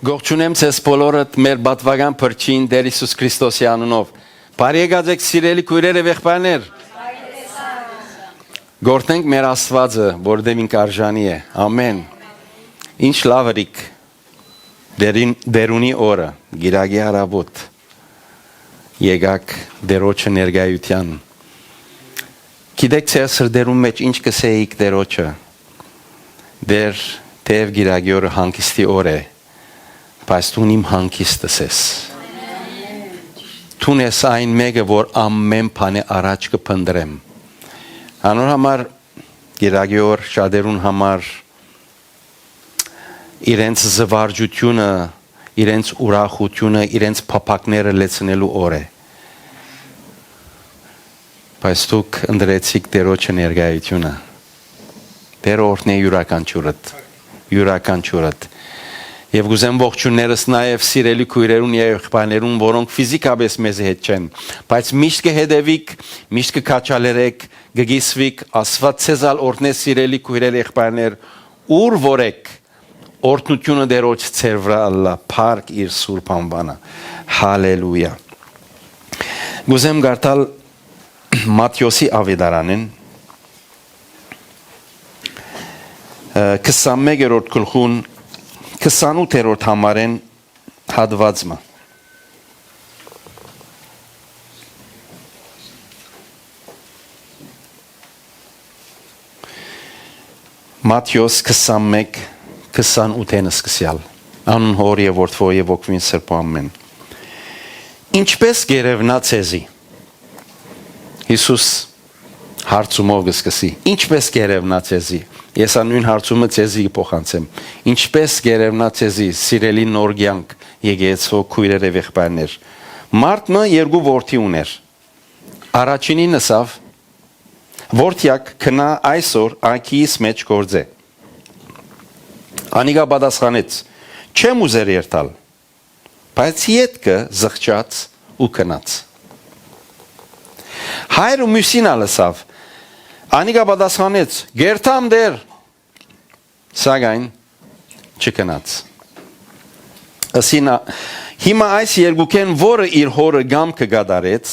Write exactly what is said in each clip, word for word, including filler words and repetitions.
Ողջունեմ ձեզ բոլորդ մեր պատուական փրկչին Տեր Յիսուս Քրիստոսի անունով։ Բարի եկած եք, սիրելի քոյրեր եւ եղբայրներ։ Գորթենք մեր Աստուածը, որտեղ ինք արժանի է։ Ամեն։ Ինչ լաւ ըրիք Տերին-, Տերունի օրը, գիրագի առավոտ, եկաք Տերոջը ներկայութեան։ Գիտեք, ձեր սրտերուն մէջ ինչ կսեիք Տերոջը։ Տեր, թեև գիրագի օրը հանգիստի օր է, բայց դուն իմ հանգիստս ես։ Դուն ես այն մեկը, որ ամեն բանէ առաջ կը փնտռեմ։ Անոր համար գիրագի օր շատերուն համար իրենց զվարճությունը, իրենց ուրախությունը, իրենց փափակները լեցնելու օր է։ Բայց դուք ընտրեցիք Տերոջը ներկայությունը։ Տերը օրհնէ յուրաքանչիւրդ, յուրաքանչիւրդ։ Եւ կուզեմ ողջուններս նաեւ սիրելի քոյրերուն եւ եղբայրներուն, որոնք ֆիզիկապես մեզի հետ չեն, բայց միշտ կը հետեւիք, միշտ կը քաջալերեք, կը կիսվիք, Աստուած ձեզ ալ օրհնէ, սիրելի քոյրեր, եղբայրներ, ուր որ եք, օրհնութիւնը Տերոջ ձեր վրայ ըլլայ, փառք իր սուրբ անուանը։ Հալելույա։ Կուզեմ կարդալ Մատթէոսի աւետարանէն, ը, քսանմեկերորդ գլխուն, քսանութերորդ համարէն հատուած մը։ Մատթէոս քսանմէկ, քսանութէն սկսեալ։ Անուն Հօր եւ Որդւոյ եւ Հոգւոյն Սրբոյ, ամեն։ Ինչպէս կ'երեւնայ ձեզի։ Յիսուս հարցումով կը սկսի. «Ինչպէս կ'երեւնայ ձեզի»։ Ես ա նոյն հարցումը ձեզի կը փոխանցեմ. «Ինչպէս կ'երեւնայ ձեզի, սիրելի նոր կեանք եկեղեցւոյ քոյրեր եւ եղբայրներ»։ Մարդ մը երկու որդի ունէր։ Առաջինին ըսաւ. «Որդեակ, գնա այսօր ագիիս մէջ գործէ»։ Անիկա պատասխանեց. «Չեմ ուզեր երթալ»։ Բայց ետքը զղջաց ու գնաց։ Հայրը միւսին ալ ըսաւ։ Անիկա պատասխանեց. «Կ'երթամ, Տէր», սակայն չգնաց։ Ըսին. «Ա-, հիմա այս երկուքէն որը իր հօրը կամքը կատարեց»,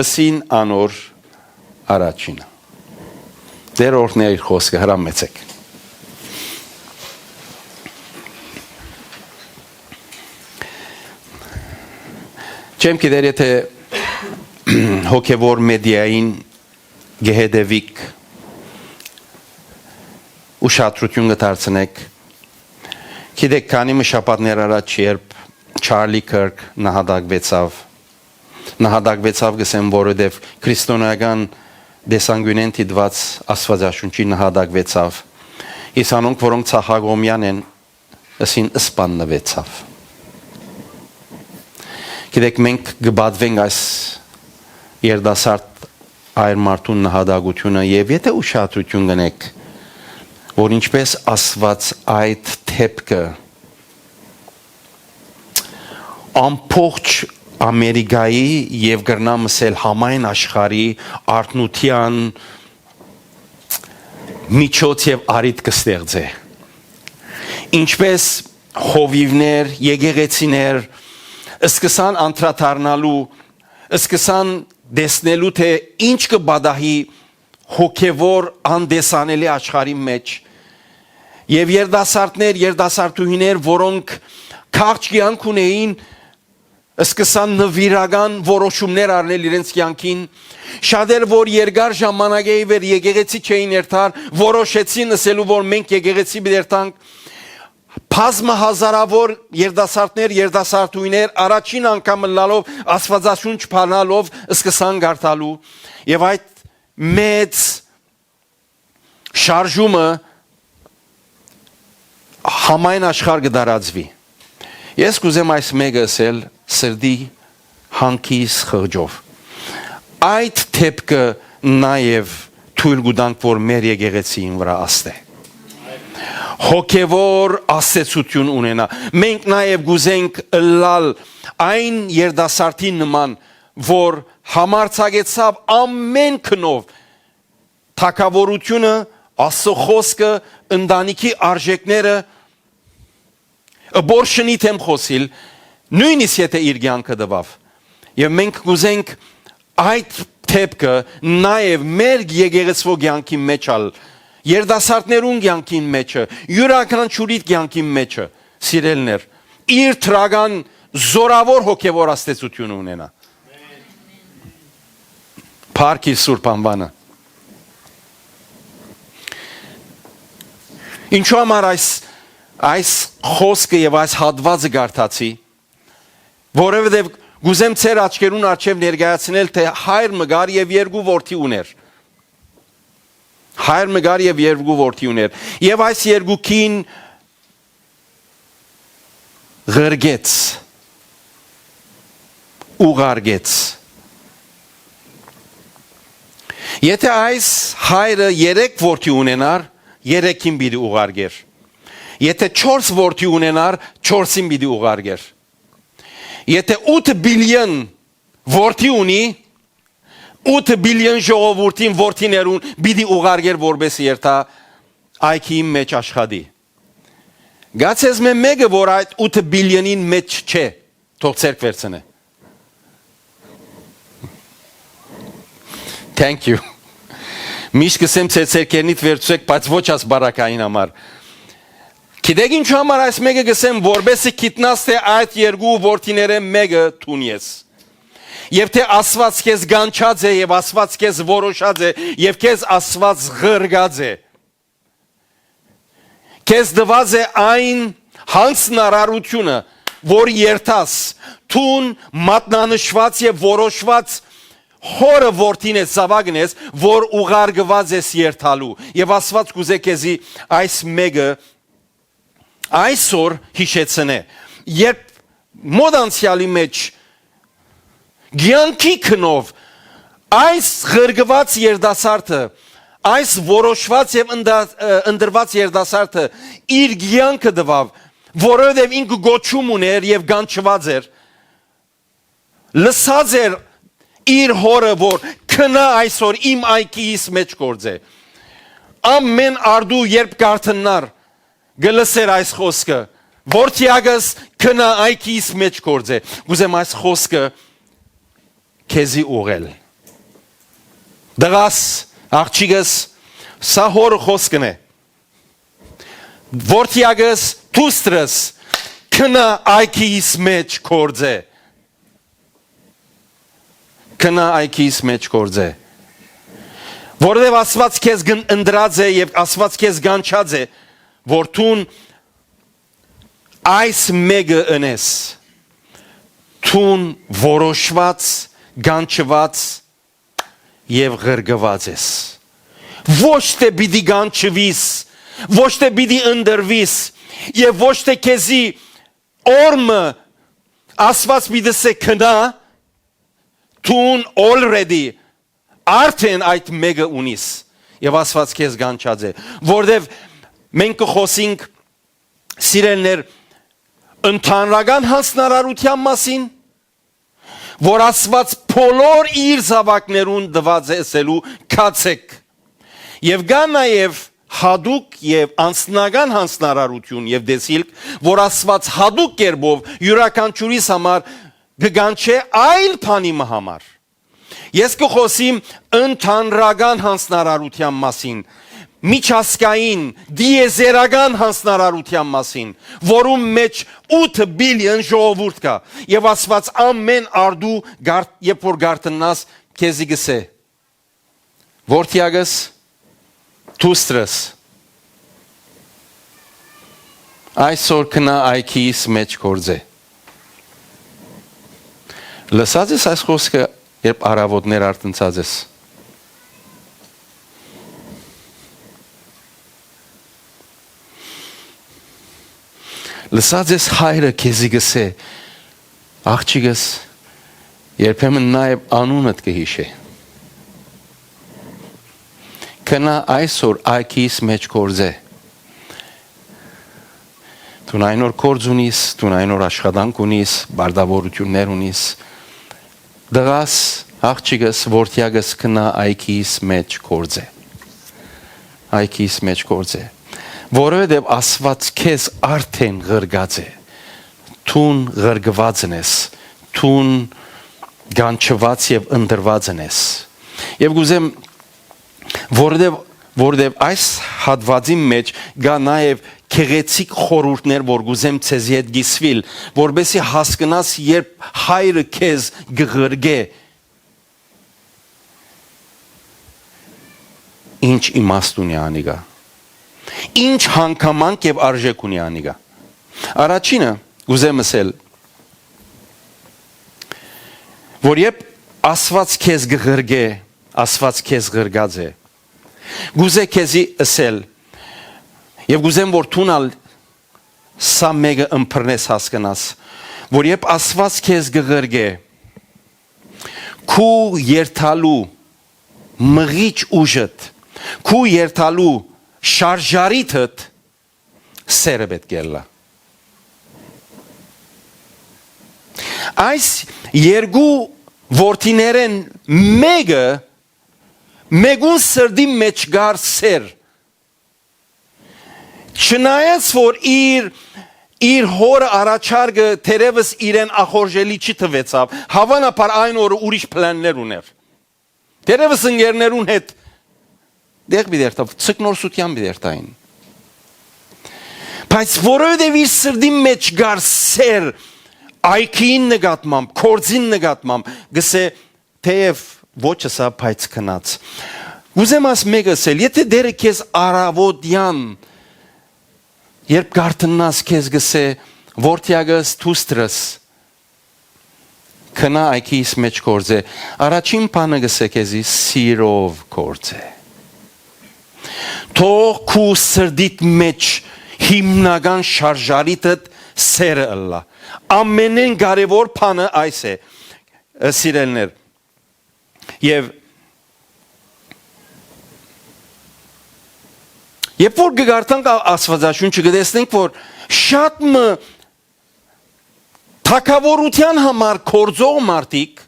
ըսին անոր առաջինը։ Տէր օրհնէ իր խօսքը, հրամեցէք։ Չեմ գիտեր, եթէ հոգեվոր մեդիային կը հետևիք, ուշադրութիւն կը դարձնէք։ Գիտեք, քանի մը շաբաթներ առաջ, երբ Չարլի Քըրք նահատակվեցաւ, նահատակվեցաւ, կ'ըսեմ, որովհետեւ քրիստոնէական տեսանկիւնէն դիտուած Աստուածաշունչի նահատակվեցաւ։ Իսկ անոնք, որոնք ցախակողմեան են, ըսին սպաննուեցաւ։ Գիտեք, մենք կը պատուենք այս երիտասարդ այր մարդուն նահատակութիւնը, եւ եթէ ուշադրութիւն կ'ընէք, որ ինչպէս Աստուած այդ դէպքը ամբողջ Ամերիկայի եւ կրնամ ըսել համայն աշխարհի արթնութեան միջոց եւ առիթ կը ստեղծէ։ Ինչպէս հովիւներ, եկեղեցիներ սկսան անդրադառնալու, սկսան տեսնելու, թէ ինչ կը պատահի հոգեվոր անտեսանելի աշխարհի մէջ, եւ երիտասարդներ, երիտասարդուհիներ, որոնք քաղց կեանք ունէին, սկսան նուիրական որոշումներ առնել իրենց կեանքին։ Շատեր, որ երկար ժամանակէ ի վեր եկեղեցի չէին երթար, որոշեցին ըսելու, որ մենք եկեղեցի պիտի երթանք։ Բազմահազարաւոր երիտասարդներ, երիտասարդուհիներ, առաջին անգամ ըլլալով, Աստուածաշունչ բանալով, սկսան կարդալու, եւ այդ մեծ շարժումը համայն աշխարհ կը տարածուի։ Ես կ'ուզեմ այս մէկը ըսել սրտի հանգիստ խղճով։ Այդ դէպքը նաեւ թոյլ կու տանք, որ մեր եկեղեցին վրայ ազդէ, հոգեվոր ազդեցութիւն ունենայ։ Մենք նաեւ կ'ուզենք ըլլալ այն երիտասարդին նման, որ համարձակեցաւ ամէն գնով թագաւորութիւնը, Աստուծոյ խօսքը, ընտանիքի արժէքները, abortion-ի դէմ խօսիլ, նոյնիսկ եթէ իր կեանքը տուաւ։ Եւ մենք կ'ուզենք այդ դէպքը նաեւ մեր եկեղեցւոյ կեանքին մէջ ալ, երիտասարդներուն կեանքին մէջը, իւրաքանչիւրի կեանքին մէջը, սիրելիներ, իր դրական զօրաւոր հոգեւոր ազդեցութիւնը ունենայ։ Փառք իր սուրբ անուանը։ Ինչու համար այս, այս խօսքը եւ այս հատուածը կարդացի, որովհետեւ կ'ուզեմ ձեր աչքերուն առջեւ ներկայացնել, թէ հայր մը կար եւ երկու որդի ունէր։ Հայր մը կար եւ երկու որդի ունէր։ Եւ այս երկուքին ղրկեց, ուղարկեց։ Եթէ այս հայրը երեք որդի ունենար, երեքին պիտի ուղարկեր։ Եթէ չորս որդի ունենար, չորսին պիտի ուղարկեր։ Եթէ ութ բիլիոն որդի ունի, ութ բիլիոն ժողովուրդին որդիներուն պիտի ուղարկեր, որպէս երթայ այգիին մէջ աշխատի։ Գացեզմէ մէկը, որ այդ ութ բիլիոնին մէջ չէ, թող ձեռք վերցնէ։ Thank you. Միշտ կ'ըսեմ, ձեր ձեռքերնիդ վերցուցէք, բայց ոչ աս բարակային համար։ Գիտեք ինչու համար այս մէկը կ'ըսեմ, որպէս գիտնաս թէ այդ երկու որդիներէն մէկը դուն ես։ Եւ թէ Աստուած քեզ կանչած է, եւ Աստուած քեզ որոշած է, եւ քեզ Աստուած ղրկած է։ Քեզ տուած է այն յանձնարարութիւնը, որ երթաս, դուն մատնանշուած եւ որոշուած հօրը որդին ես, զաւակն ես, որ ուղարկուած ես երթալու։ Եւ Աստուած կ'ուզէ քեզի այս մէկը այսօր յիշեցնէ։ Երբ մօտ անցեալի մէջ կեանքի գնով այս ղրկուած երիտասարդը, այս որոշուած եւ ընդ-, ը, ընտրուած երիտասարդը իր կեանքը տուաւ, որովհետեւ ինքը կոչում ունէր եւ կանչուած էր, լսած էր իր հօրը, որ գնա այսօր իմ այգիիս մէջ գործէ։ Ամէն արտու երբ կարթննար, կը լսեր այս խօսքը. «Որդեակս, գնա այգիիս մէջ գործէ»։ Կ'ուզեմ այս խօսքը քեզի ուղղել։ Տղաս, աղջիկս, սա հօրը խօսքն է։ Որդեակս, դուստրս, գնա այգիիս մէջ գործէ։ Գնա այգիիս մէջ գործէ։ Որովհետեւ Աստուած քեզ գն-, ընտրած է եւ Աստուած քեզ կանչած է, որ դուն այս մէկը ընես։ Դուն որոշուած, կանչուած եւ ղրկուած ես։ Ոչ թէ պիտի կանչուիս, ոչ թէ պիտի ընտրուիս, եւ ոչ թէ քեզի օր մը Աստուած պիտի սե գնա, դուն already արդեն այդ մէկը ունիս, եւ Աստուած քեզ կանչած է, որտեւ մենք կը խօսենք, սիրելիներ, ընդհանրական յանձնարարութեան մասին, որ Աստուած բոլոր իր զաւակներուն տուած է ըսելու. «Գացեք»։ Եւ կա նաեւ յատուկ եւ անձնական յանձնարարութիւն եւ տեսիլք, որ Աստուած յատուկ կերպով իւրաքանչիւրիս համար կը կանչէ այլ բանի մը համար։ Ես կը խօսիմ ընդհանրական յանձնարարութեան մասին, միջազգային, տիեզերական յանձնարարութեան մասին, որուն մէջ ութ բիլիոն ժողովուրդ կայ, եւ Աստուած ամէն արտու գարդ-, երբ որ գարթննաս, քեզի կ'ըսէ. «Որդեակս, դուստրս, այսօր գնա այգիիս մէջ գործէ»։ Լսած ես այս խօսքը, երբ առաւօտներ արթնցած ես։ Լսած ես հայրը քեզի կ'ըսէ. «Աղջիկս, երբեմն նաեւ անունդ կը յիշէ։ Գնա այսօր այգիս մէջ գործէ»։ Դուն այն օր գործ ունիս, դուն այն օր աշխատանք ունիս, պարտավորութիւններ ունիս։ Տղաս, աղջիկս, որդեակս, գնա այգիս մէջ գործէ։ Այգիս մէջ գործէ։ Որովհետեւ Աստուած քեզ արդեն ղրկած է։ դուն ղրկուածն ես, դուն կանչուած եւ ընտրուածն ես։ Եւ կ'ուզեմ, որովհետեւ, որովհետեւ այս հատուածին մէջ կայ նաեւ գեղեցիկ խորհուրդներ, որ կ'ուզեմ ձեզի հետ կիսուիլ, որպեսզի հասկնաս, երբ հայրը քեզ կ'ղրկէ, ինչ իմաստ ունի անիկա, ինչ հանգամանք եւ արժէք ունի անիկա։ Առաջինը, կ'ուզեմ ըսել, որ երբ Աստուած քեզ կ'ղրկէ, Աստուած քեզ ղրկած է, կ'ուզէ քեզի ըսել, եւ կ'ուզեմ, որ դուն ալ սա մէկը ըմբռնես, հասկնաս, որ երբ Աստուած քեզ կ'ղրկէ, քու երթալու մղիչ ուժդ, քու երթալու շարժառիթդ սերը պէտք է ըլլայ։ Այս երկու որդիներէն մէկը, մէկուն սրտի մէջ կար սեր, չնայած որ իր, իր հօրը առաջարկը թերեւս իրեն ախորժելի չի թուեցաւ, հաւանաբար այն օրը ուրիշ պլաններ ունէր։ Թերեւս ընկերներուն հետ տեղ պիտի երթայ, ձկնորսութեան պիտի երթային։ Բայց որովհետեւ իր սրտի մէջ կար սեր, այգիին նկատմամբ, գործին նկատմամբ, կ'ըսէ, թէեւ ոչ ըսա, բայց գնաց։ Կ'ուզեմ աս մէկը ըսել, եթէ Տէրը քեզ առաւօտեան, երբ կարթննաս, քեզ կ'ըսէ, որդեակս, դուստրս, գնա, այգիս մէջ գործէ, առաջին բանը կ'ըսէ քեզի, սիրով գործէ։ Թող քու սրտիդ մէջ հիմնական շարժառիթդ սերը ըլլայ։ Ամենէն կարեւոր բանը այս է, սիրելիներ։ Եւ երբ որ կը կարդանք Ա-, Աստուածաշունչը, կը տեսնենք, որ շատ մը թագաւորութեան համար գործող մարդիկ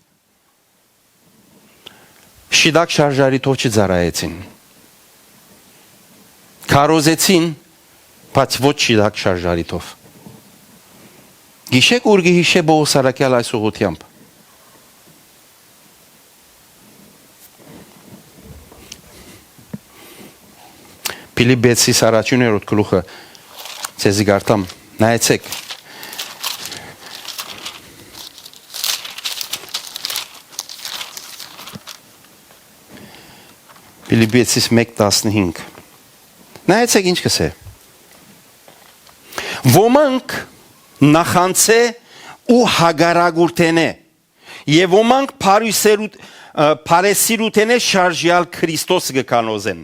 շիտակ շարժառիթով չծառայեցին։ Քարոզեցին, բայց ոչ շիտակ շարժառիթով։ Գիշեք ուր կը յիշէ Պողոս Առաքեալ այս ուղղութեամբ։ Փիլիպպեցիս առաջին երրորդ գլուխը ձեզի կարդամ, նայեցէք։ Փիլիպպեցիս մէկ տասնհինգ։ Նայեցէք ինչ կ'ըսէ։ Ոմանք նախանձէ ու հակառակորդենէ, եւ ոմանք բարուսերու-, ը, բարեսիրութենէ շարժեալ Քրիստոսը կը քանոզեն։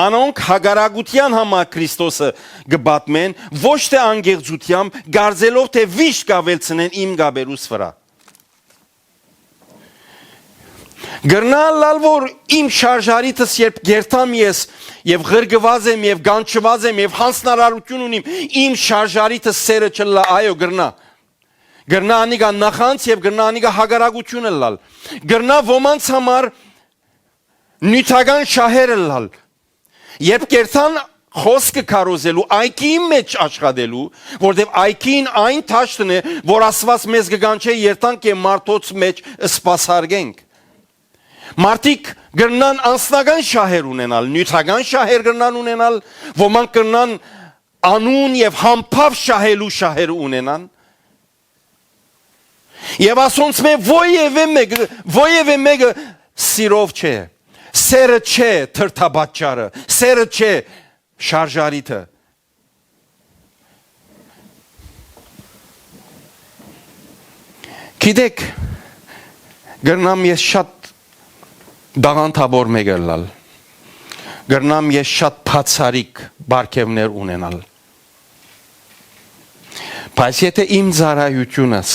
Անոնք հակառակութեան համար Քրիստոսը կը պատմեն, ոչ թէ անկեղծութեամբ, կարծելով թէ վիշտ կ'աւելցնեն իմ կապերուս վրայ։ Կրնա ըլլալ, որ իմ շարժառիթս, երբ կերթամ ես եւ ղրկուած եմ եւ կանչուած եմ եւ յանձնարարութիւն ունիմ, իմ շարժառիթս սերը չըլլայ, այո, կրնայ։ Կրնայ անիկա նախանձ եւ կրնայ անիկա հակառակութիւն ըլլալ։ Կրնայ ոմանց համար նիւթական շահեր ըլլալ։ Երբ կերթան խօսքը քարոզելու, այգիի մէջ աշխատելու, որտեւ այգին այն դաշտն է, որ Աստուած մեզ կը կանչէ երթանք եւ մարդոց մէջ սպասարկենք։ Մարդիկ կրնան անձնական շահեր ունենալ, նիւթական շահեր կրնան ունենալ, ոմանք կրնան անուն եւ համբաւ շահելու շահեր ունենան։ Եւ ասոնցմէ ոեւէ մէկը, ոեւէ մէկը սիրով չէ, սերը չէ թրթապատճառը, սերը չէ շարժառիթը։ Գիտեք, կրնամ ես շատ տաղանդաբոր մէկը ըլլալ, կրնամ ես շատ բացառիկ պարգեւներ ունենալ, բայց եթէ իմ ծառայությունս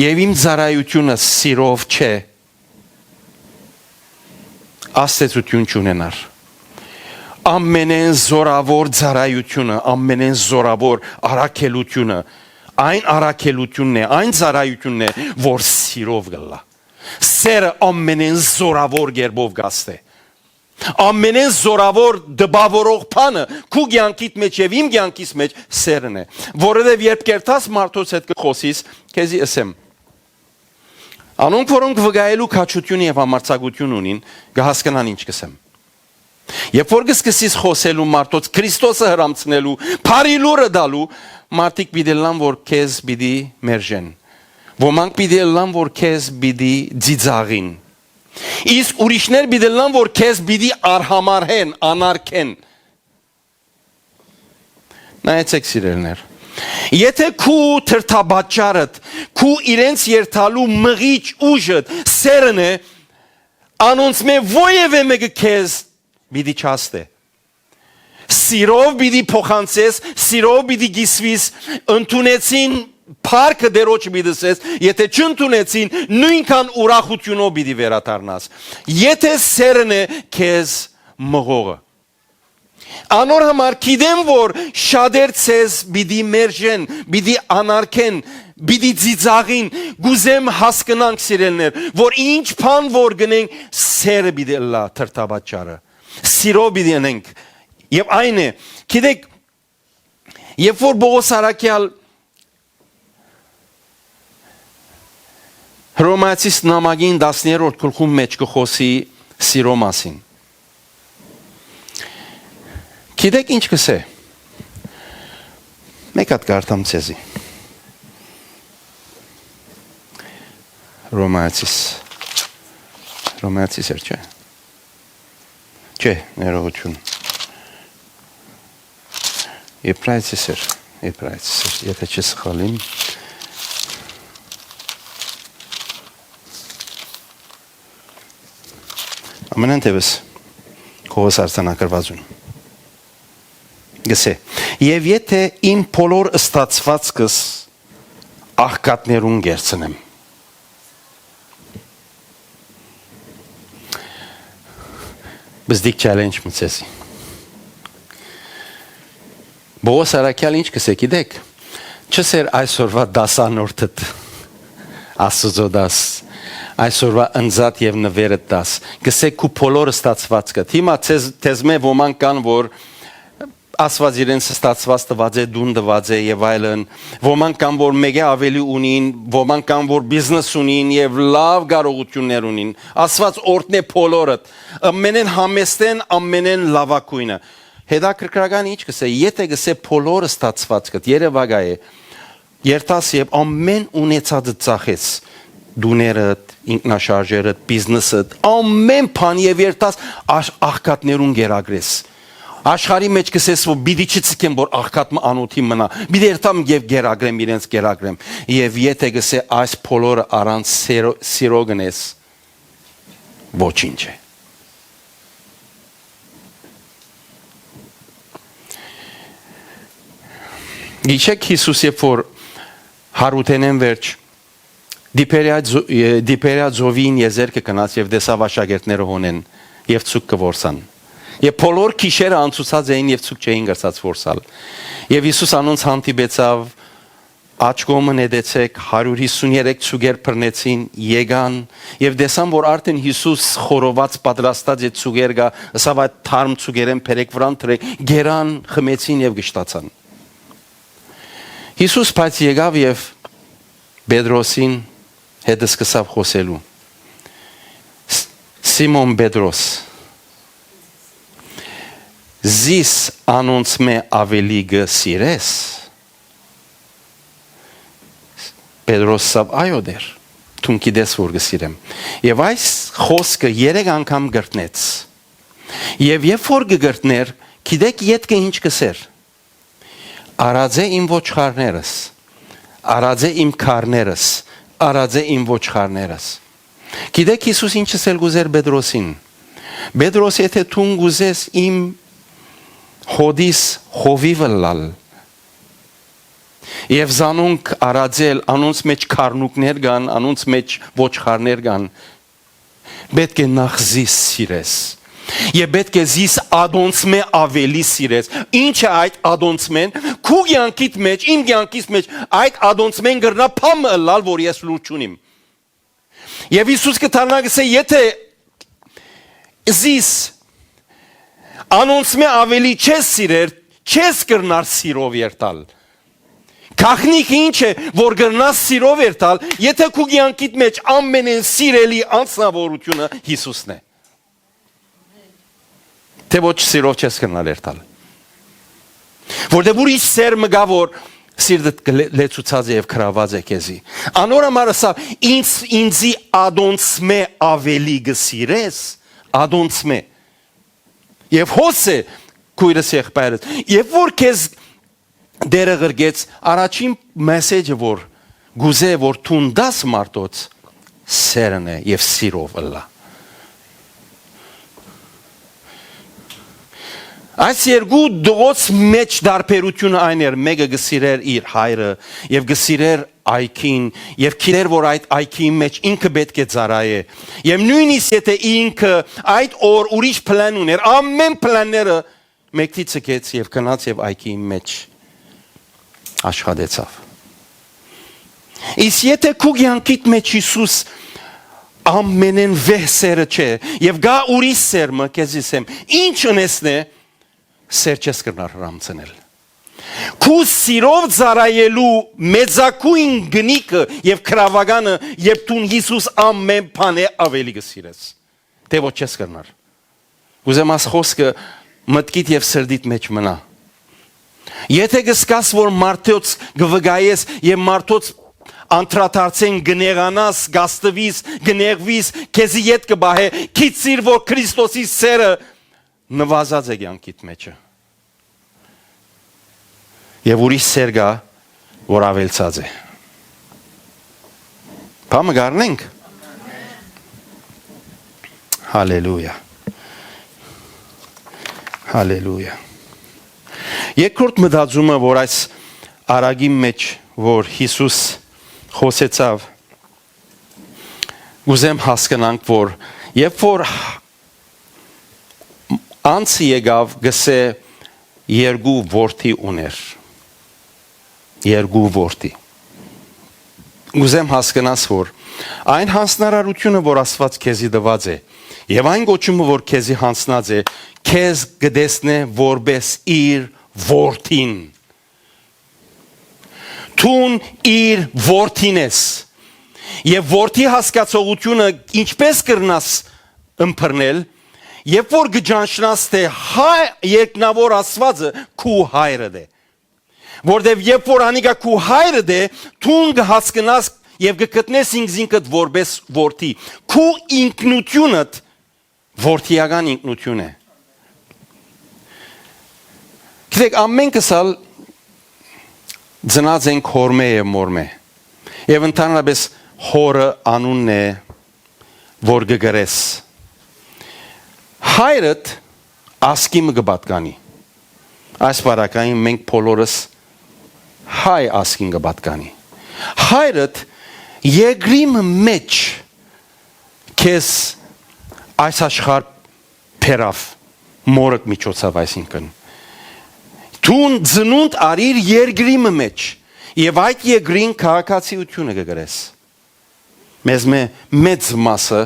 եւ իմ ծառայությունս սիրով չէ, աստեցություն չունենար։ Ամենէն զորաւոր ծառայությունը, ամենէն զորաւոր առաքելությունը, այն առաքելությունն է, այն ծառայությունն է, որ սիրով կ'ըլլայ։ Սերը ամենէն զորաւոր կերպով կ'աստէ։ Ամենէն զօրաւոր տպաւորող բանը քու կեանքիդ մէջ եւ իմ կեանքիս մէջ սէրն է, որովհետեւ երբ կերտաս մարդոց հետ կը խօսիս, քեզի ըսեմ, անոնք, որոնք վկայելու քաջութիւն եւ համարձակութիւն ունին, կը հասկնան ինչ կ'ըսեմ։ Երբ որ կը սկսես խօսելու մարդոց, Քրիստոսը հրամցնելու, բարի լուրը տալու, մարդիկ պիտի ըլլան, որ քեզ պիտի մերժեն։ Ոմանք պիտի ըլլան, որ քեզ պիտի ծիծաղին։ Իսկ ուրիշներ պիտի ըլլան, որ քեզ պիտի արհամարհեն, անարգեն։ Նայեցեք, սիրելիներ, եթե քու թրթապատճառդ, քու իրենց երթալու մղիչ ուժդ սէրն է, անոնցմէ որեւէ մէկը քեզ պիտի չհասնէ։ Սիրով պիտի փոխանցես, սիրով պիտի կիսուիս, ընդունեցին, փառքը Տէրոջը պիտի ըսես, եթե չընդունեցին, նոյնքան ուրախութիւնով պիտի վերադառնաս։ Եթե սէրն է քեզ մղողը։ Անոր համար գիտեմ, որ շատեր ձեզ պիտի մերժեն, պիտի անարգեն, պիտի ծիծաղին, կ'ուզեմ հասկնանք, սիրելիներ, որ ինչ բան որ գնենք, սէրը պիտի ըլլայ թրթապատճառը, սիրով պիտի ընենք։ Եւ այն է, գիտեք, երբ որ Պողոս Առաքեալ Հռոմայացիս նամակին տասներորդ գլխուն մէջ կը խօսի սիրո մասին, գիտեք ինչ կ'ըսէ։ Մէկ հատ կարդամ ձեզի։ Հռոմայացիս, Հռոմայացիս էր, չէ՞։ Չէ, ներողություն։ Եբրայեցիս էր, Եբրայեցիս էր, եթե չսխալիմ։ Ամենայն դեպս, Պողոս արձանագրուածուն գսէ. «Եւ եթե իմ բոլոր ստացուածքս աղքատներուն կերցնեմ»։ Բզդիկ չալենջ մը ձեզի։ Պողոս Առաքեալ ինչ կ'ըսէ, գիտեք, չ'ըսէր այսօրվա դասանորդդ, Աստուծոյ դաս, այսօրվա ընծատ եւ նուէրդ դաս, կ'ըսէ քու բոլոր ստացուածքդ։ Հիմա ձեզ, ձեզմէ ոմանք կան, որ Աստուած իրենց ստացուած տուած է, տուն տուած է եւ այլն, ոմանք կան, որ մէկէ աւելի ունին, ոմանք կան, որ բիզնես ունին եւ լաւ կարողութիւններ ունին։ Աստուած օրհնէ բոլորը, ամենէն համեստէն, ամենէն լաւագոյնը։ Հետաքրքրական ինչ կ'ըսէ, եթե կ'ըսէ բոլոր ստացուածքդ, երեւակայ է, երթաս եւ ամէն ունեցածդ ծախես, տուներդ, ինքնաշարժերդ, բիզնեսդ, ամէն բան, եւ երթաս աղ-, աղքատներուն կերակրես։ Աշխարհի մէջ կ'ըսես, որ պիտի չցկեմ, որ աղքատ մը անօթի մնայ, պիտի երթամ եւ կերակրեմ իրենց, կերակրեմ։ Եւ եթե կ'ըսէ այս բոլորը առանց սիրո-, սիրո գնես, ոչինչ է։ Գիշեք Յիսուս, երբ որ Հարութենէն վերջ Տիբերիա ձո-, Տիբերիա ծովին եզերքը գնաց եւ տեսաւ աշակերտները հոնեն եւ ցուկ կը որսան։ Եւ բոլոր գիշերը անցուցած էին եւ ցուկ չէին կրցած որսալ։ Եւ Յիսուս անոնց հանդիպեցաւ. «Աջ կողմը նետեցէք», հարիւր յիսուն երեք ցուկեր բռնեցին, եկան եւ տեսան, որ արդեն Յիսուս խորոված պատրաստած է ցուկեր, գա, ըսաւ. «Այդ թարմ ցուկերէն բերէք վրան դրէք», կերան, խմեցին եւ կշտացան։ Յիսուս բայց եկաւ եւ Պետրոսին հետ սկսաւ խօսելու. «Ս-, Սիմոն Պետրոս, զիս անոնցմէ աւելի կը սիրե՞ս»։ Պետրոս ըսաւ. «Այո, Տէր, դուն գիտես որ կը սիրեմ»։ Եւ այս խօսքը երեք անգամ կրկնեց։ Եւ երբ որ կը կրկներ, գիտեք ետքը ինչ կ'ըսէր. «Առած է իմ ոչխարներս, առած է իմ քարներս, առած է իմ ոչխարներս»։ Գիտեք Յիսուս ինչ ըսել կ'ուզէր Պետրոսին. «Պետրոս, եթե դուն կ'ուզես իմ հօտիս հովիվ ըլլալ, եւ զանոնք առածել, անոնց մէջ քարնուկներ կան, անոնց մէջ ոչխարներ կան, պէտք է նախ զիս սիրես։ Եւ պէտք է զիս ադոնցմէ աւելի սիրես»։ Ի՞նչ է այդ ադոնցմէն։ Քու կեանքիդ մէջ, իմ կեանքիս մէջ այդ ադոնցմէն կրնայ բան մը ըլլալ, որ ես լուր չունիմ։ Եւ Յիսուս կը դառնայ, կ'ըսէ. «Եթե զիս անոնցմէ աւելի չես սիրեր, չես կրնար սիրով երթալ։ Գաղտնիքը ի՞նչ է, որ կրնաս սիրով երթալ, եթէ քու կեանքիդ մէջ ամենէն սիրելի անձնաւորութիւնը Յիսուսն է։ Թէ ոչ, սիրով չես կրնար երթալ։ Որտեղ ուրիշ սեր մը կայ, որ սիրտդ կը լե-, լեցուցած է եւ գրաւած է քեզի։ Անոր համար ըսաւ. «Ինձ, ինձի ադոնցմէ աւելի կը սիրես, ադոնցմէ»։ Եւ հոս է, քոյրս, եղբայրս, երբ որ քեզ Տէրը ղրկեց, առաջին մեսեջը որ կ'ուզէ որ դուն տաս մարդոց, սերն է եւ սիրով ըլլայ։ Այս երկու տղոց մէջ տարբերութիւնը այն էր, մէկը կը սիրէր իր հայրը եւ կը սիրէր այգին, եւ գիտէր որ այդ այգիին մէջ ինքը պէտք է ծառայէ, եւ նոյնիսկ եթէ ինքը այդ օր ուրիշ պլան ունէր, ամէն պլանները մեկդի ցկեց եւ գնաց եւ այգիին մէջ աշխատեցաւ։ Իսկ եթէ քու կեանքիդ մէջ Յիսուս ամենէն վեհ սերը չէ եւ գայ ուրիշ սեր մը, քեզի ըսեմ, ի՞նչ ընեսնէ, սեր չես կրնար հրամցնել։ Քու սիրով ծառայելու մեծագոյն գնիքը եւ գրաւականը, երբ դուն Յիսուս ամէն բանէ աւելի կը սիրես, թէ ոչ չես կրնար։ Կ'ուզեմ աս խօսքը մտքիդ եւ սրտիդ մէջ մնայ։ Եթէ կ'զգաս որ մարդոց կը վկայես եւ մարդոց անդրադարձէն կը նեղանաս, կ'աստուիս, կը նեղուիս, քեզի ետ կը պահէ, գիտցիր որ Քրիստոսի սերը նուազած է կեանքիդ մէջը։ Եւ ուրիշ սեր կայ, որ աւելցած է։ Բա մը կ'առնենք։ Հալելույա։ Հալելույա։ Երկրորդ մտածումը, որ այս առակին մէջ, որ Յիսուս խօսեցաւ, կ'ուզեմ հասկնանք, որ երբ որ անցը եկաւ, կ'ըսէ, երկու որդի ունէր։ Երկու որդի։ Կ'ուզեմ հասկնաս, որ այն յանձնարարութիւնը, որ Աստուած քեզի տուած է, եւ այն կոչումը, որ քեզի յանձնած է, քեզ կը տեսնէ որպէս իր որդին։ Դուն իր որդին ես։ Եւ որդի հասկացողութիւնը ինչպէս կրնաս ըմբռնել, երբ որ կը ճանչնաս թէ հայ, երկնաւոր Աստուածը քու հայրդ է։ Որտեւ երբ որ անիկա քու հայրդ է, դուն կը հասկնաս եւ կը գտնես ինքզինքդ որպէս որդի։ Քու ինքնութիւնդ որդիական ինքնութիւն է։ Գիտեք, ամէնքս ալ ծնած ենք հօրմէ եւ մօրմէ։ Եւ ընդհանրապես հօրը անունն է, որ կը կրես։ Հայրդ ազգի մը կը պատկանի։ Այս պարագային մենք բոլորս հայ ազգին կը պատկանի։ Հայրդ երկրի մը մէջ քեզ այս աշխարհ բերաւ մորդ միջոցաւ, այսինքն, դուն ծնունդ արիր երկրի մը մէջ, եւ այդ երկրին քաղաքացիութիւնը կը կրես։ Մեզմէ մեծ մասը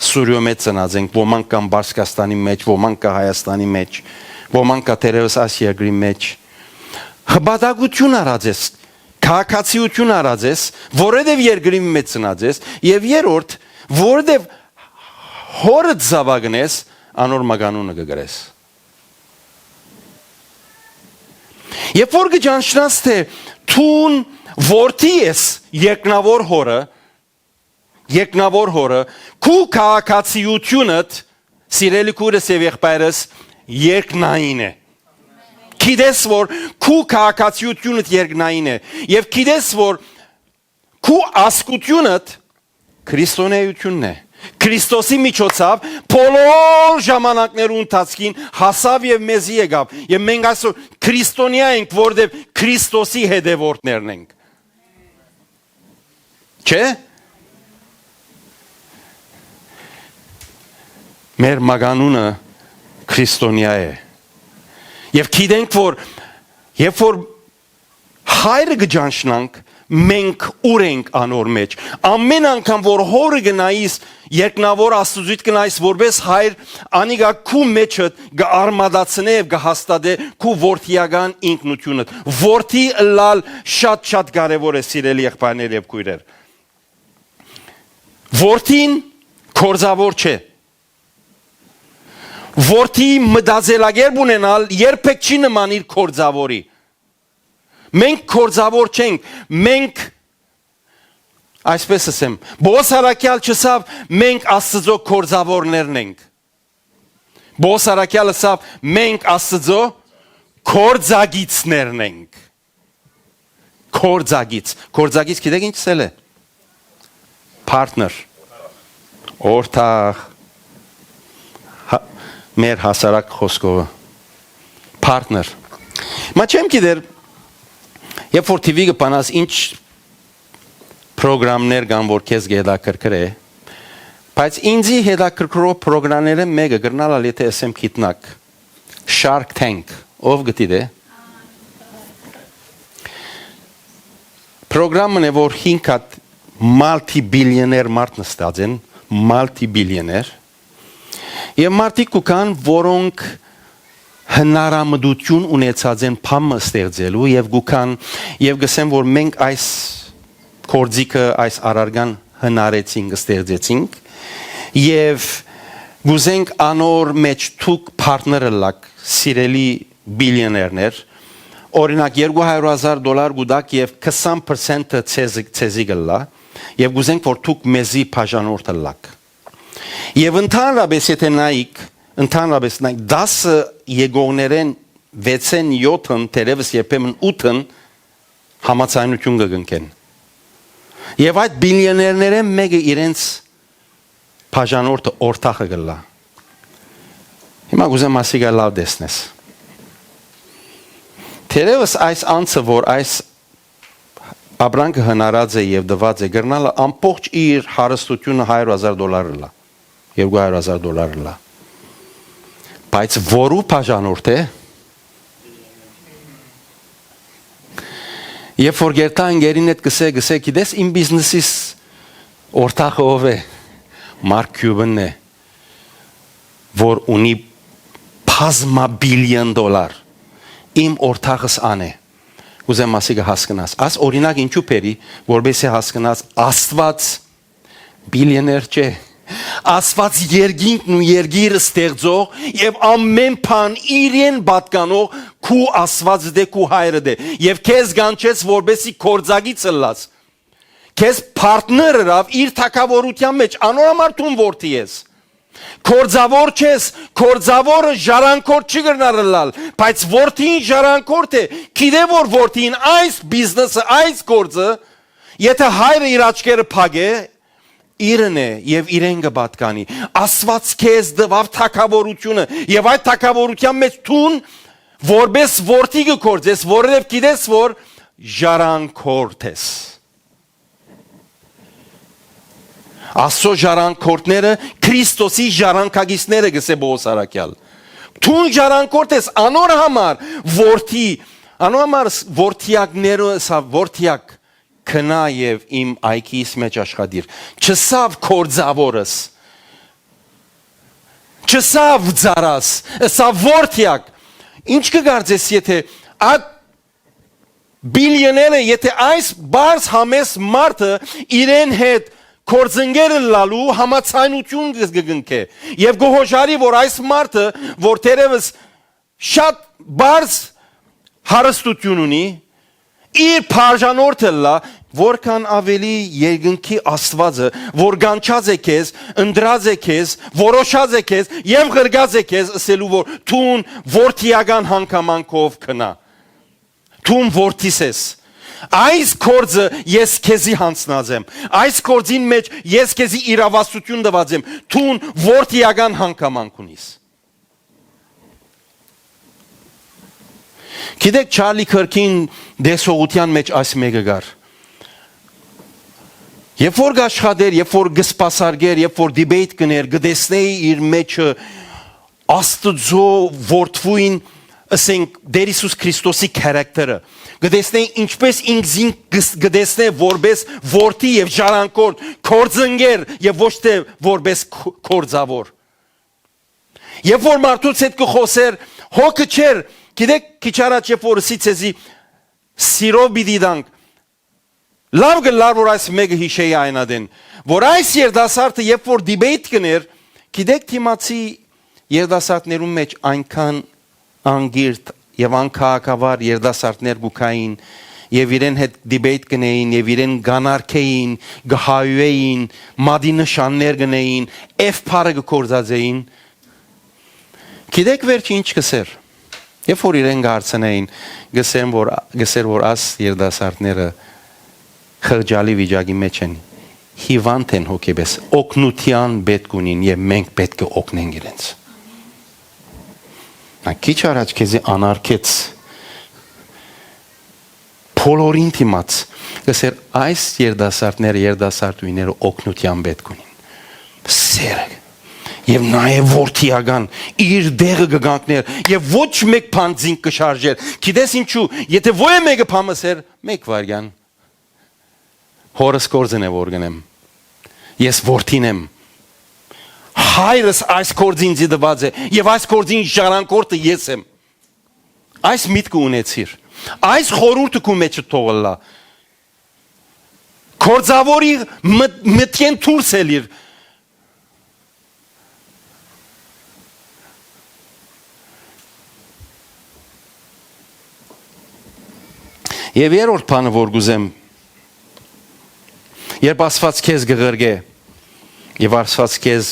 Սուրիոյ մէջ ծնած ենք, ոմանք կան Պարսկաստանի մէջ, ոմանք կա Հայաստանի մէջ, ոմանք կա թերեւս այս երկրի մէջ։ Հպատակութիւն առած ես, քաղաքացիութիւն առած ես, որովհետեւ երկրի մէջ ծնած ես, եւ երրորդ, որովհետեւ հօրդ զաւակնես, անոր մականունը կը կրես։ Երբ որ կը ճանչնաս թէ դուն որդի ես երկնաւոր հօրը, երկնաւոր հօրը, քու քաղաքացիութիւնդ, սիրելի քոյրս եւ եղբայրս, երկնային է։ Գիտես որ քու քաղաքացիութիւնդ երկնային է, եւ գիտես որ քու ազգութիւնդ քրիստոնեայութիւնն է։ Քրիստոսի միջոցաւ բոլոր ժամանակներու ընթացքին հասաւ եւ մեզի եկաւ, եւ մենք այսօր քրիստոնեայ ենք, որովհետեւ Քրիստոսի հետեւորդներն ենք։ Չէ՞։ Մեր մականունը քրիստոնեայ է։ Եւ գիտենք որ երբ որ հայրը կը ճանչնանք, մենք ուր ենք անոր մեջ։ Ամէն անգամ որ հորը գնայիս, երկնաւոր Աստուծոյ գնայիս որպես հայր, անիկա քու մեջդ կը արմատացնէ եւ կը հաստատէ քու որդիական ինքնութիւնդ։ Որդի ըլլալ շատ-շատ կարեւոր է, սիրելի եղբայրներ եւ քոյրեր։ Որդին կորձաւոր չէ։ Որդի մտածելակերպ ունենալ երբեք չի նման իր կորձաւորի։ Մենք կորձաւոր չենք, մենք, այսպես ասեմ, Պողոս առաքեալ չըսաւ, մենք Աստծո կորձաւորներն ենք։ Պողոս առաքեալ ըսաւ, մենք Աստծո կորձագիցներն ենք։ Կորձագից։ Կորձագից գիտեք ինչ սել է։ Partner։ Օրտախ։ Հա, մեր հասարակ խոսքովը։ Partner։ Մա չեմ գիտեր, երբ որ T V կը բանաս, ինչ պրոգրամներ կան, որ քեզ կը հետաքրքրէ, բայց ինձի հետաքրքրող պրոգրամները մեկը կրնալ ալ, եթե ասեմ գիտնակ, Shark Tank, ով գտի դե։ Պրոգրամն է, որ հինգ հատ multi-billionaire մարդ նստած են, multi-billionaire, եւ մարդիկ կու կան, որոնք հնարամտություն ունեցած են բան մը ստեղծելու, եւ կու կան, եւ գսեն, որ մենք այս կորձիկը, այս առարկան հնարեցինք, ստեղծեցինք, եւ կուզենք անոր մեջ դուք partner ըլլաք, սիրելի billionaire-ներ, օրինակ, երկու հարիւր հազար դոլար կու տաք եւ քսան պրսենտը ձեզ-, ձեզի կ'ըլլայ, եւ կուզենք, որ դուք մեզի բաժանորդ ըլլաք։ Եւ ընդհանրապես, եթե նայիք, ընդհանրապես նայ-, դասը եկողներէն վեցէն, յոթն, թերեւս երբեմն ութն համաձայնություն կը կնքեն։ Եւ այդ բիլիոներներէն մէկը իրենց բաժանորդը, օրտախը կ'ըլլայ։ Հիմա կ'ուզեմ ասիկա լաւ տեսնես։ Թերեւս այս անձը, որ այս ապրանքը հնարած է եւ տուած է, կրնալը ամբողջ իր հարստությունը հարիւր հազար դոլար ըլլայ, երկու հարիւր հազար դոլար ըլլայ։ Բայց որու բաժանորդ է, երբ որ գերտա ընկերին հետ կսե, կսե, «Գիտես, իմ բիզնեսիս օրտախը ով է»։ Մարկ Քիուբնն է, որ ունի բազմա բիլիոն դոլար։ Իմ օրտախս ան է։ Կ'ուզեմ ասիկը հասկնաս։ Աս օրինակ ինչու բերի, որպեսզի հասկնաս, Աստուած բիլիոներ չէ։ Աստուած երկինքն ու երկիրը ստեղծող եւ ամէն բան իրեն պատկանող քու Աստուածդ է, քու Հայրդ է։ Եւ քեզ կանչեց, որպեսզի կորձագից ըլլաս։ Քեզ պարտներ ըրաւ իր թագաւորութեան մեջ, անոր համար դուն որդի ես։ Կորձաւոր չես, կորձաւորը ժառանգորդ չի կրնար ըլլալ, բայց որդին ժառանգորդ է, գիտէ որ որդին այս բիզնեսը, այս գործը, եթե հայրը իր աչքերը փակէ, իրն է եւ իրեն կը պատկանի։ Աստուած քեզ տուաւ թագաւորութիւնը եւ այդ թագաւորութեան մեջ դուն որպես որդի կը գործես, որովհետեւ գիտես որ ժառանգորդ ես։ Աստծո ժառանգորդները Քրիստոսի ժառանգագիցները, գսե Պողոս առաքեալ։ Դուն ժառանգորդ ես, անոր համար որդի, անոր համար ս-, որդիակները, սա որդիակ, քնա եւ իմ այգիս մեջ աշխատիր։ Չսաւ կորձաւորս, չսաւ ծառաս, սա որդիակ։ Ինչ կը կարծես, եթե այդ բիլիոները, եթե այս բարձ համես մարդը իրեն հետ կորձընկեր ըլլալու համաձայնություն կը, կը կնքէ եւ կը հոժարի, որ այս մարդը, որ թերեւս շատ բարձ հարստություն ունի, իր բաժանորդը ըլլայ, որքան ավելի երկնքի Աստուածը, որ կանչած է քեզ, ընտրած է քեզ, որոշած է քեզ եւ ղրկած է քեզ, ըսելու որ դուն որդիական հանգամանքով քնա։ Դուն որդիս ես։ Այս կորձը ես քեզի յանձնած եմ։ Այս կորձին մեջ ես քեզի իրավասություն տուած եմ։ Դուն որդիական հանգամանք ունիս։ Գիտեք, Չարլի Քըրքին տեսողութեան մեջ այս մէկը կար։ Երբ որ կաշխատէր, երբ որ կը սպասարկէր, երբ որ դիբեյթ կ'ընէր, կը տեսնէի իր մեջը Աստուծոյ որդւոյն, ասենք, Տեր Յիսուս Քրիստոսի քարակտերը, կը տեսնէ, ինչպէս ինք զինք կը ս-, կը տեսնէ որպէս որդի եւ ժառանգորդ, գործընկեր եւ ոչ թէ որպէս ք-, գործաւոր։ Երբ որ մարդուց հետ կը խօսէր, հոգը չէր, գիտէք, քիչ առաջ երբ որ ըսի ձեզի, սիրով պիտի տանք, լաւ կ'ըլլար որ այս մէկը յիշէի այն ատեն, որ այս երիտասարդը երբ որ դիպեյթ կ'ընէր, գիտէք, դիմացի երիտասարդներուն մէջ այնքան անկիրթ եւ անքաղաքավար երիտասարդներ կու գային եւ իրեն հետ դիպեյթ կ'ընէին եւ իրեն կ'անարգէին, կը հայուէին, մատի նշաններ կ'ընէին, F բառը կը գործածէին։ Գիտէք վերջը ինչ կ'ըսէր։ Երբ որ իրեն կ'արցնէին, կ'ըսեն որ, կ'ըսէր որ աս երիտասարդները խղճալի վիճակի մէջ են, հիվանդ են հոգեպէս, օգնութեան պէտք ունին եւ մենք պէտք է օգնենք իրենց։ Ա, քիչ առաջ քեզի անարգեց բոլորին դիմաց, կ'ըսէր, այս երիտասարդները, երիտասարդուհիները օգնութեան պէտք ունին։ Սերը եւ նաեւ որդիական իր դեղը կը կանգներ եւ ոչ մէկ բան զինք կը շարժեր։ Գիտես ինչու, եթե ոյ մէկը բան ըսէր, մեկ վայրկյան, հորս գործն է որ կ'ընեմ, ես որդին եմ, հայրս այս գործ ինձի տուած է եւ այս գործին ժառանգորդը ես եմ։ Այս միտքը ունեցիր, այս խորհուրդը քու մեջը թող ըլլայ, գործաւորի մտ-, մտքէն դուրս ելիր։ Եւ երրորդ բանը որ կ'ուզեմ, երբ Աստուած քեզ կը ղրկէ եւ Աստուած քեզ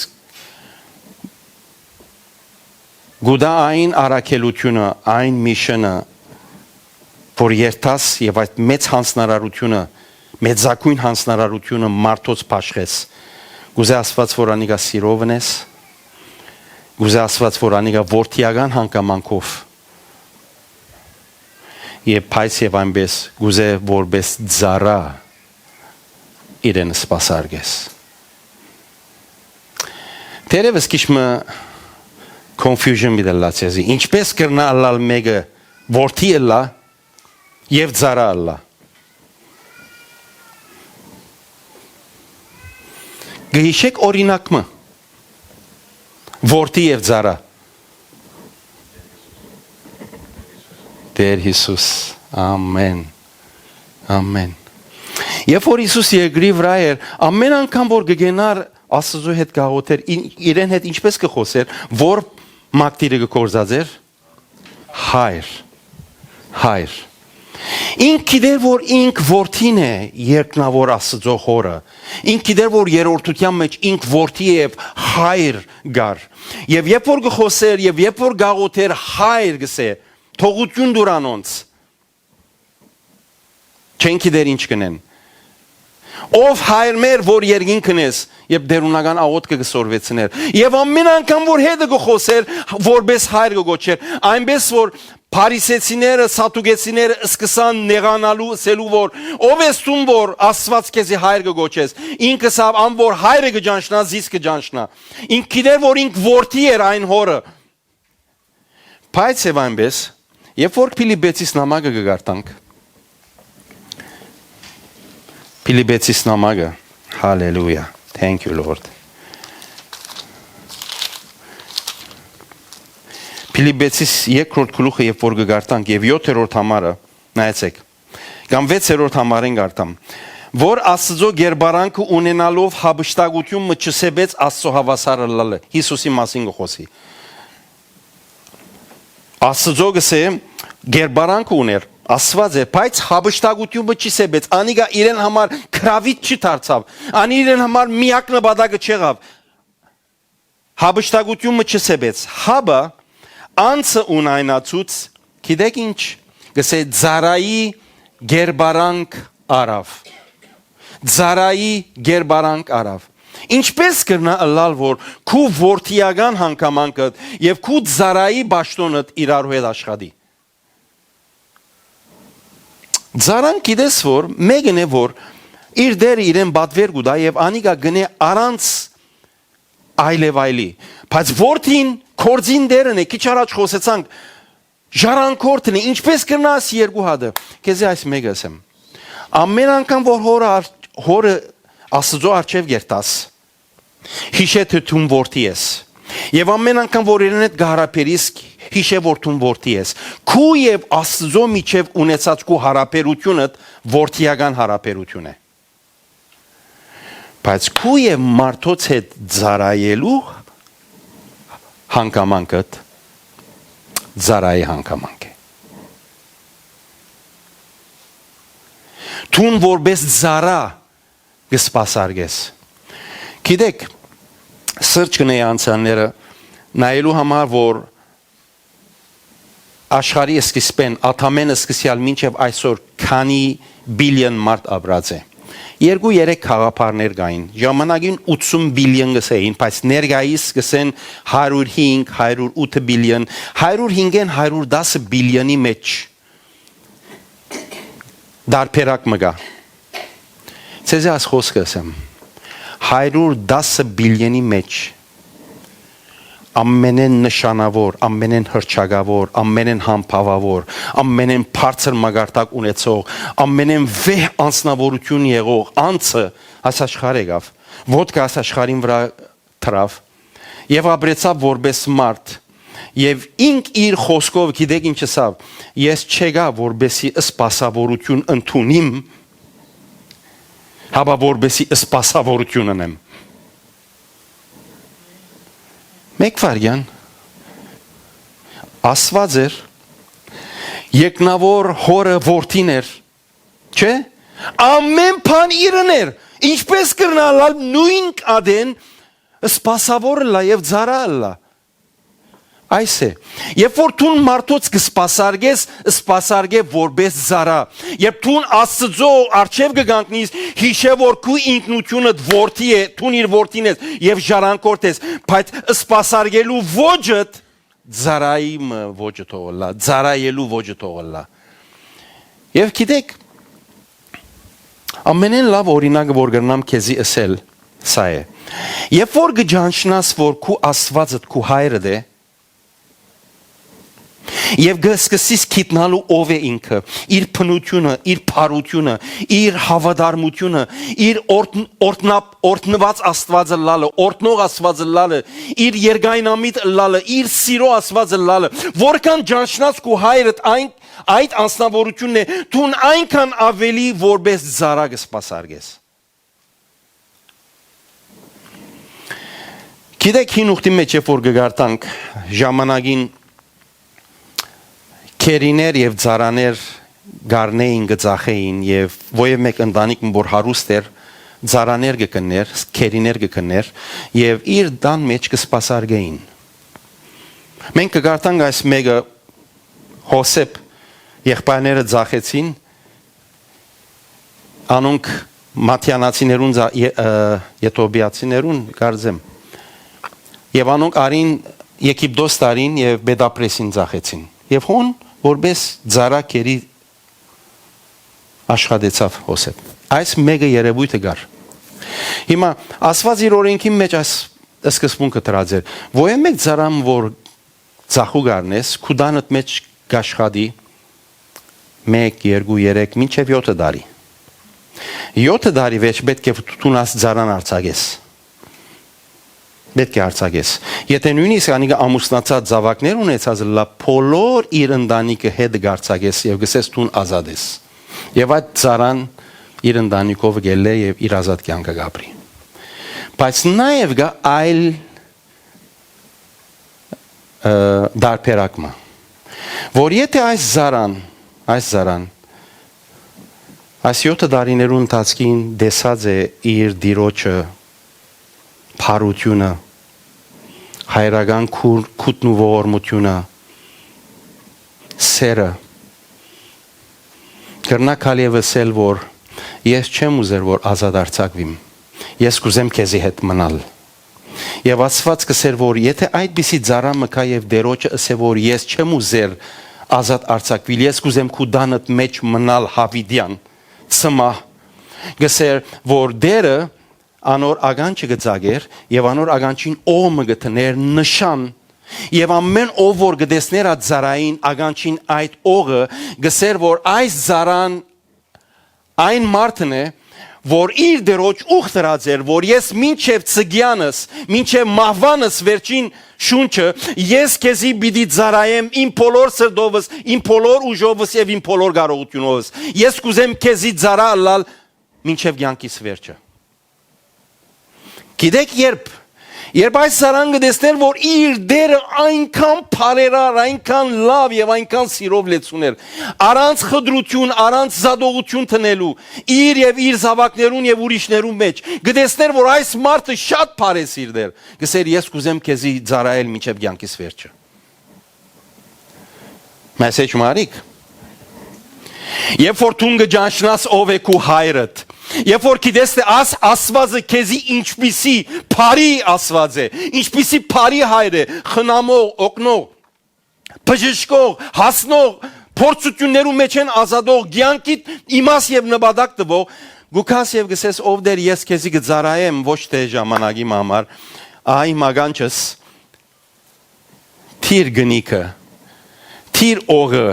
կու տայ այն առաքելութիւնը, այն միշնը, որ երթաս եւ այդ մեծ յանձնարարութիւնը, մեծագոյն յանձնարարութիւնը մարդոց բաշխես, կ'ուզէ Աստուած որ անիկա սիրով ընես, կ'ուզէ Աստուած որ անիկա որդիական հանգամանքով, եւ բայց եւ այնպես կ'ուզէ որպես ծառայ իրեն սպասարկես։ Թերեւս քիչ մը confusion պիտի ըլլայ ձեզի, ինչպէս կրնայ ըլլալ մէկը որդի ըլլայ եւ ծառայ ըլլայ։ Կը յիշէք օրինակ մը, որդի եւ ծառայ։ Տէր Յիսուս, ամեն, ամեն։ Երբ որ Յիսուս երկրի վրայ էր, ամեն անգամ որ կը գնար Աստուծոյ հետ կ'աղօթէր, ին-, իրեն հետ ինչպէս կը խօսէր, որ մակդիրը կը գործածէր, հայր, հայր։ Ինք գիտեր որ ինք որդին է երկնաւոր Աստուծոյ հորը, ինք գիտեր որ երրորդութեան մէջ ինք որդի է եւ հայր կար, եւ երբ որ կը խօսէր եւ երբ որ կ'աղօթէր, հայր կ'ըսէ, թողութիւն տուր անոնց, չեն գիտեր ինչ կ'ընեն։ Ով հայր մեր, որ երկինքն ես, երբ տէրունական աղօթքը կը սորվեցնէր։ Եւ ամեն անգամ որ հետը կը խօսէր, որպես հայր կը կոչէր, այնպես որ փարիսեցիները, սատուկեցիները սկսան նեղանալու, ըսելու որ, «Ո՞վ ես դուն որ Աստուած քեզի հայր կը կոչես»։ Ինք ըսաւ, «Ան որ հայրը կը ճանչնայ, զիս կը ճանչնայ»։ Ինք գիտեր որ ինք որդի էր այն հորը։ Բայց եւ այնպես, երբ որ Փիլիպեցիս նամակը կը կարդանք, Փիլիպեցիս նամակը, հալելույա, thank you Lord, Փիլիպեցիս երկրորդ գլուխը երբ որ կը կարդանք եւ յոթերորդ համարը, նայեցեք, կամ վեցերորդ համարին կարդամ, որ Աստծո գերբարանքը ունենալով հափշտակութիւն մը չսեպեց Աստծո հաւասար ըլլալը, Յիսուսի մասին կը խօսի։ Աստծո կ'ըսէ, գերբարանքը ունէր, Աստուած էր, բայց հափշտակութիւնը չի սեպեց, անիկա իրեն համար գրաւիչ չի դարձաւ, ան իրեն համար միակ նպատակը չեղաւ, հափշտակութիւնը չի սեպեց, հապա անձը ունայնացուց, գիտեք ինչ, կ'ըսէ, ծառայի գերբարանք առաւ, ծառայի գերբարանք առաւ։ Ինչպե՞ս կրնայ ըլլալ, որ քու որդիական հանգամանքդ եւ քու ծառայի պաշտօնդ իրարու հետ աշխատի։ Ծառան գիտես, որ մեկն է, որ իր դերը իրեն պատվեր կու տայ եւ անիկա գնէ առանց այլեւայլի, բայց որդին գործին դերն է, քիչ առաջ խօսեցանք, ժառանգորդն է, ինչպէս կրնաս երկու հատը։ Քեզի այս մեկը ասեմ. ամեն անգամ որ հորը, առ- հորը Աստուծոյ առջեւ կերթաս, յիշէ թէ դուն որդի ես։ Եւ ամեն անգամ որ իրեն հետ կը հարաբերիս, յիշէ որ դուն որդի ես։ Քու եւ Աստուծոյ միջեւ ունեցած քու հարաբերությունդ որդիական հարաբերություն է։ Բայց քու եւ մարդոց հետ ծառայելու հանգամանքդ ծառայի հանգամանք է։ Դուն որպես ծառայ կը սպասարկես։ Գիտեք, սրճ կնեի անցանները նայելու համար, որ աշխարհի սկիզբէն, Ադամէն սկսեալ մինչեւ այսօր քանի բիլիոն մարդ ապրած է։ Երկու-երեք գաղափարներ կային։ Ժամանակին ութսուն բիլիոն կ'ըսէին, բայց ներկայիս կ'ըսեն հարիւր հինգ, հարիւր ութ բիլիոն, հարիւր հինգէն հարիւր տասը բիլիոնի մէջ տարբերակ մը կայ։ Ձեզի այս խօսքը ըսեմ. հարիւր տասը բիլիոնի մէջ ամենէն նշանաւոր, ամենէն հռչակաւոր, ամենէն համբաւաւոր, ամենէն բարձր մակարդակ ունեցող, ամենէն վեհ անձնաւորութիւն եղող անձը այս աշխարհ եկաւ, ոտքը այս աշխարհին վրայ դրաւ եւ ապրեցաւ որպես մարդ, եւ ինք իր խօսքով գիտեք ինչ ըսաւ. «Ես չեկայ որպեսի սպասաւորութիւն ընդունիմ, հապա որպեսի սպասաւորութիւն ընեմ»։ Մէկ վայրկեան, Աստուած էր, երկնաւոր Հօրը որդին էր, չէ՞։ Ամեն բան իրեն էր։ Ինչպէս կրնայ ըլլալ նոյն ատեն սպասաւոր ըլլայ եւ ծառայ ըլլայ։ Այս է։ Երբ որ դուն մարդոց կը սպասարկես, սպասարկէ որպես ծառայ։ Երբ դուն Աստուծոյ առջեւ կը կանգնիս, յիշէ որ քու ինքնութիւնդ որդի է, դուն իր որդին ես եւ ժառանգորդ ես, բայց սպասարկելու ոճդ ծառայի մը ոճը թող ըլլայ, ծառայելու ոճը թող ըլլայ։ Եւ գիտեք, ամենէն լաւ օրինակը որ կրնամ քեզի ըսել, սա է. երբ որ կը ճանչնաս որ քու Աստուածդ քու հայրդ է, եւ կը սկսես գիտնալու ով է ինքը, իր բնութիւնը, իր բարութիւնը, իր հաւատարմութիւնը, իր օրդ- օրդնապ- օրդնուած Աստուածը լալը, օրդնող Աստուածը լալը, իր երկայնամիտ լալը, իր սիրո Աստուածը լալը, որքան ճանչնաս քու հայրդ այն, այդ անձնաւորութիւնն է, դուն այնքան աւելի որպես ծառայ կը սպասարկես։ Գիտեք, հին ուխտի մէջ երբ որ կը գարտանք, ժամանակին քերիներ եւ ծառաներ գարնէին, կը ծախէին, եւ ովեւ մէկ ընտանիք մը որ հարուստ էր, ծառաներ կը կններ, քերիներ կը կններ, եւ իր տան մէջ կը սպասարկէին։ Մենք կը գարտանք այս մէկը, Յովսէփ, եղբայրները ծախեցին, անոնք մատյանացիներուն, ե- ը- եթովպիացիներուն կարծեմ, եւ անոնք արին, Եգիպտոս տարին եւ Պետապրեսին ծախեցին, եւ հոն որպես ծառայ քերի աշխատեցաւ Յովսէփ։ Այս մէկը երևոյթը կար։ Հիմա Աստուած իր օրենքի մէջ այս սկզբունքը դրած էր. ովեւ մէկ ծառան որ ծախու կ'առնես, քու տանդ մէջ կ'աշխատի մեկ, երկու, երեք, մինչեւ եօթը տարի։ Եօթը տարի վերջ պէտք է դուն այս ծառան արձակես։ Պէտք է արձակես։ Եթէ նոյնիսկ անիկա ամուսնացած, զաւակներ ունեցած ըլլայ, բոլոր իր ընտանիքը հետ կ'արձակես եւ կ'ըսես դուն ազատ ես։ Եւ այդ ծառան իր ընտանիքով կ'ելլէ եւ իր ազատ կեանքը կ'ապրի։ Բայց նաեւ կայ այլ ը, տարբերակ մը, որ եթէ այս ծառան, այս ծառան, այս եօթը տարիներու ընթացքին տեսած է իր տիրոջը բարութիւնը, հայրական քուր- քութն ու ողորմութիւնը, սերը, կրնայ գալ եւ ըսել որ ես չեմ ուզեր որ ազատ արձակուիմ, ես կ'ուզեմ քեզի հետ մնալ։ Եւ Աստուած կ'ըսէր որ եթէ այդպիսի ծառայ մը գայ եւ տիրոջը ըսէ որ ես չեմ ուզեր ազատ արձակուիլ, ես կ'ուզեմ քու տանդ մէջ մնալ յաւիտեան, ցմահ, կ'ըսէր որ Տէրը անոր ականջը կը ծակէր եւ անոր ականջին օղ մը կը դնէր նշան, Եւ ամէն ով որ կը տեսնէր այդ ծառային ականջին այդ օղը, կ'ըսէր որ այս ծառան այն մարդն է, որ իր դերոջ ուխ դրած էր, որ ես մինչեւ ցկեանս, մինչեւ մահուանս վերջին շունչը, ես քեզի պիտի ծառայեմ իմ բոլոր սրտովս, իմ բոլոր ուժովս եւ իմ բոլոր կարողութիւնովս։ Ես կ'ուզեմ քեզի ծառայ ըլլալ մինչեւ կեանքիս վերջը։ Գիտեք երբ, երբ այս ծառան կը տեսնէր, որ իր դերը այնքան բարերար, այնքան լաւ եւ այնքան սիրով լեցուն էր, առանց խտրութիւն, առանց զատողութիւն տնելու, իր եւ իր զաւակներուն եւ ուրիշներուն մէջ, կը տեսնէր, որ այս մարդը շատ բարեսիրտ էր, կ'ըսէր. «Ես կ'ուզեմ քեզի ծառայել մինչեւ կեանքիս վերջը»։ Մեսեջ Մարիկ։ Երբ որ դուն կը ճանչնաս ով է քու հայրդ, երբ որ գիտես թէ աս Աստուածը քեզի ինչպիսի բարի Աստուած է, ինչպիսի բարի հայր է, խնամող, օգնող, բժշկող, հասնող, փորձութիւններու մէջէն ազատող, կեանքիդ իմաստ եւ նպատակ տուող, գուքաս եւ գսես. «Ով Տէր, ես քեզի կը ծառայեմ ոչ թէ ժամանակի համար, այ մականչս, թիր կնիքը, թիր օղը,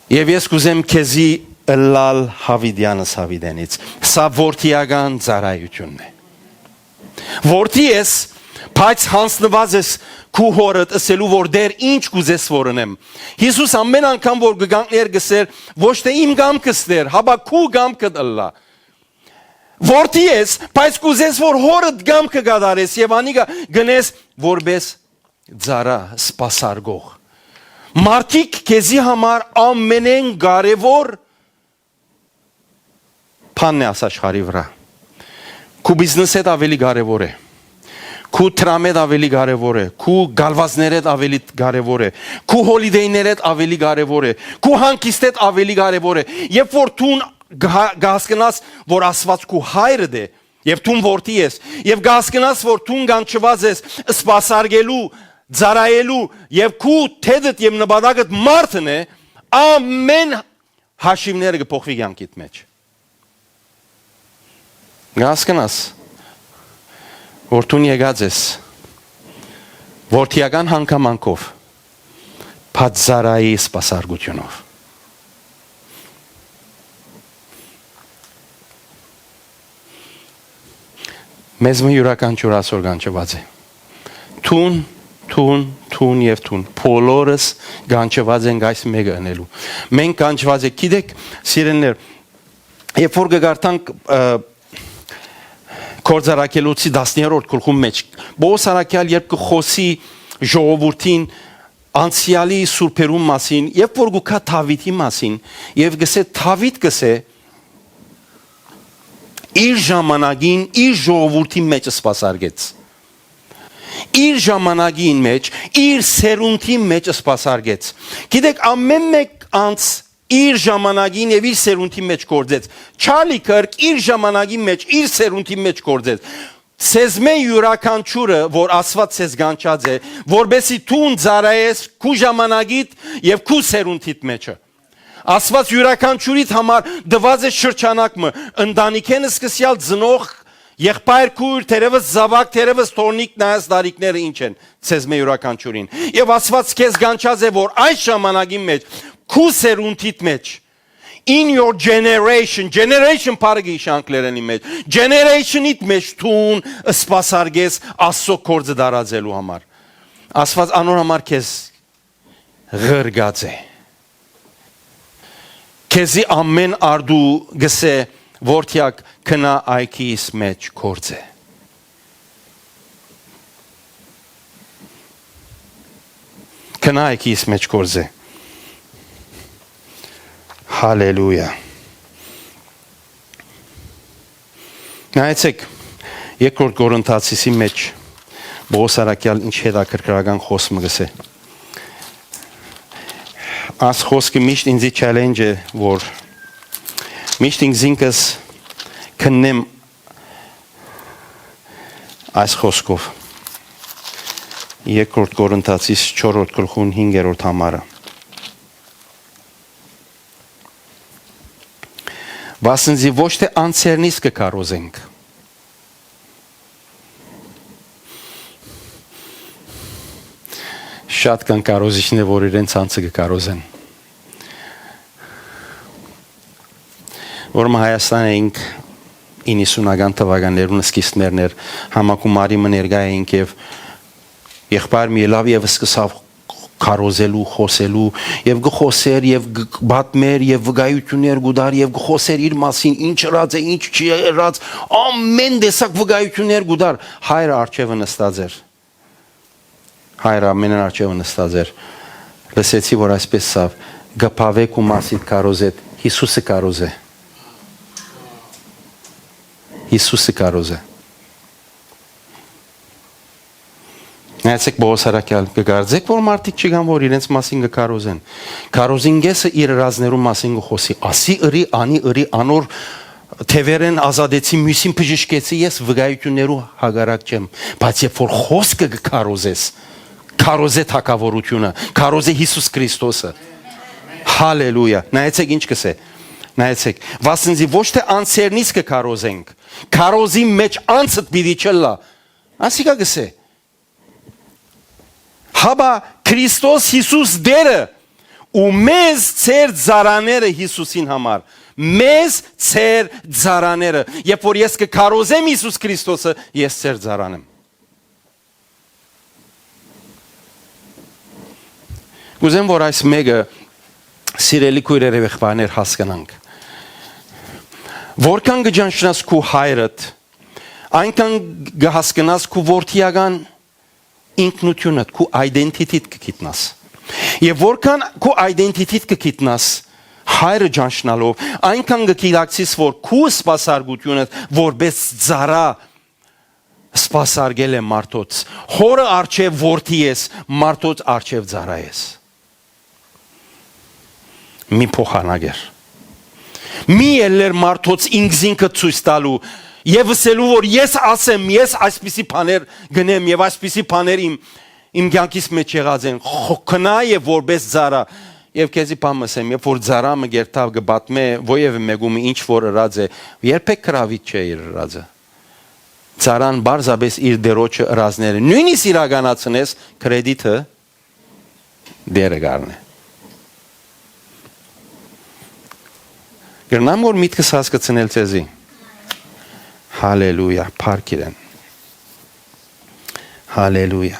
եւ ես կ'ուզեմ քեզի ըլլալ յաւիտեանս յաւիտենից»։ Սա որդիական ծառայութիւնն է։ Որդի ես, բայց յանձնուած ես քու հօրդ, ըսելու որ Տէր, ինչ կ'ուզես որ ընեմ։ Յիսուս ամէն անգամ որ կը կանգնէր, կ'ըսէր. «Ոչ թէ իմ կամքս Տէր, հապա քու կամքդ ըլլայ»։ Որդի ես, բայց կ'ուզես որ հօրդ կամքը կատարես եւ անիկա գնես որպես ծառայ, սպասարկող։ Մարդիկ քեզի համար ամենէն կարեւոր բանն է աս աշխարհի վրայ։ Քու բիզնեսէդ աւելի կարեւոր է։ Քու դրամէդ աւելի կարեւոր է։ Քու գալուածներէդ աւելի կարեւոր է։ Քու հոլիդեյներէդ աւելի կարեւոր է։ Քու հանգիստէդ աւելի կարեւոր է։ Երբ որ դուն գա-, կ'հասկնաս որ Աստուած քու հայրդ է, եւ դուն որդի ես, եւ կ'հասկնաս որ դուն կանչուած ես սպասարկելու, ծառայելու, եւ քու դետդ եւ նպատակդ մարդն է, ամէն հաշիւները կը փոխուի կեանքիդ մէջ։ Կ'հասկնաս որ դուն եկած ես որդիական հանգամանքով, բայց ծառայի սպասարկութիւնով։ Մեզ մը իւրաքանչիւր ասոր կանչուած է։ Դուն, դուն, դուն եւ դուն։ Բոլորս կանչուած ենք այս մէկը ընելու։ Մենք կանչուած ենք, գիտեք, սիրելիներ, երբ որ կը կարդանք, ը, Գործառաքելոցի տասներորդ գլխուն մէջ, Պողոս առաքյալ երբ կը խօսի ժողովուրդին անցեալի սուրբերուն մասին, երբ որ կու գայ Դաւիթի մասին, եւ կ'ըսէ, Դաւիթ կ'ըսէ, իր ժամանակին, իր ժողովուրդի մէջ սպասարկեց։ Իր ժամանակին մէջ, իր սերունդի մէջ սպասարկեց։ Գիտեք, ամէն մէկ անձ իր ժամանակին եւ իր սերունդի մէջ գործեց։ Չարլի Քըրք իր ժամանակի մէջ, իր սերունդի մէջ գործեց։ Սեզմէ իւրաքանչիւրը, որ Աստուած սեզ կանչած է, որպեսի դուն ծառայես քու ժամանակիդ եւ քու սերունդիդ մէջը։ Աստուած իւրաքանչիւրիդ համար տուած է շրջանակ մը, ընտանիքէն սկսեալ ծնող, եղբայր, քույր, թերեւս զաւակ, թերեւս թոռնիկ, նայած տարիքները ինչ են, սեզմէ իւրաքանչիւրին։ Եւ Աստուած քեզ կանչած է, որ այս ժամանակին մէջ, քու սերունդիդ մէջ, in your generation, generation բառը կը յիշի անգլերէնի մէջ, generation-իդ մէջ դուն սպասարկես Աստծո գործը տարածելու համար։ Աստուած անոր համար քեզ ղրկած է։ Քեզի ամէն արդու գսէ, որդեակ, գնա այգիս մէջ գործ է։ Գնա այգիս մէջ գործ է։ Հալելույա։ Նայեցեք, երկրորդ Կորինթացիսի մեջ Պողոս առաքյալ ինչ հետաքրքրական խոսք մը գսէ։ Այս խոսքը միշտ ինձի challenge է, որ միշտ ինքզինքս քննեմ այս խոսքով։ Երկրորդ Կորինթացիս չորրորդ գլխուն հինգերորդ համարը։ Վասնզի ոչ թէ անցերնից կը քարոզենք, Շատ կան քարոզիչներ, որ իրենց անձը կը քարոզեն։ Որ մը Հայաստան էինք իննսունական թվականներուն սկիզբներն էր, համագումարի մը ներկայ էինք եւ եղբայր մի լաւ եւ սկսաւ քարոզելու, խօսելու, եւ կը խօսէր, եւ կը, կը պատմէր, եւ վկայութիւններ կու տար, եւ կը խօսէր իր մասին, ինչ ըրած է, ինչ չի ըրած, ամէն տեսակ վկայութիւններ կու տար։ Հայրը առջեւը նստած էր։ Հայրը ամենէն առջեւը նստած էր։ Լսեցի, որ այսպես սա, կը բաւէ քու մասիդ քարոզէ, Յիսուսը քարոզէ։ Յիսուսը քարոզէ։ Նայեցեք Պողոս առաքյալ, կը կարծեք, որ մարդիկ չկան, որ իրենց մասին կը քարոզեն։ Քարոզին կէսը իր ըրածներուն մասին կը խօսի։ Ասի ըրի, անի ըրի, անոր թեւերէն ազատեցի, միւսին բժշկեցի, ես վկայութիւններու հակառակ չեմ, բայց երբ որ խօսքը կը քարոզես, քարոզէ թագաւորութիւնը, քարոզէ Յիսուս Քրիստոսը։ Հալելույա։ Նայեցեք ինչ կսէ։ Նայեցեք, վասնզի ոչ թէ անցերնից կը քարոզենք, քարոզի մեջ անցդ պիտի չըլլայ։ Ասիկա կսէ։ Հապա Քրիստոս Յիսուս Տէրը ու մեզ ձեր ծառաները Յիսուսին համար, մեզ ձեր ծառաները, երբ որ ես կը քարոզեմ Յիսուս Քրիստոսը, ես ձեր ծառան եմ։ Կուզեմ, որ այս մեկը, սիրելի քոյրեր եւ եղբայրներ, հասկնանք։ Որքան կը ճանչնաս քու հայրդ, այնքան կը հասկնաս քու որդիական ինքնութիւնդ, քու identity-դ կը գիտնաս։ Եւ որքան քու identity-դ կը գիտնաս, հայրը ճանչնալով, այնքան կը գիտակցիս, որ քու սպասարկութիւնդ որպէս ծառայ սպասարկել է մարդոց։ Հօրը առջեւ որդի ես, մարդոց առջեւ ծառայ ես։ Մի փոխանակեր։ Մի ելլեր մարդոց ինքզինքը ցոյց տալու եւ ըսելու, որ ես ասեմ, ես այսպիսի բաներ գնեմ եւ այսպիսի բաներ իմ, իմ կյանքիս մեջ եղած են։ Խո-, քնա եւ որպես ծառայ։ Եւ քեզի բան մսեմ, երբ որ ծառայ մը գերտաւ կը պատմէ, որեւէ մեկու մը ինչ որ ըրած է, երբեք գրաւիչ չէ իր ըրածը։ Ծառան պարզապէս իր դերոջը ըրածները, նոյնիսկ իրականացնես, կրեդիթը դերը կառնէ։ Կրնամ որ միտքս հասկցնել ձեզի։ Հալելույա, փառք իրեն։ Հալելույա։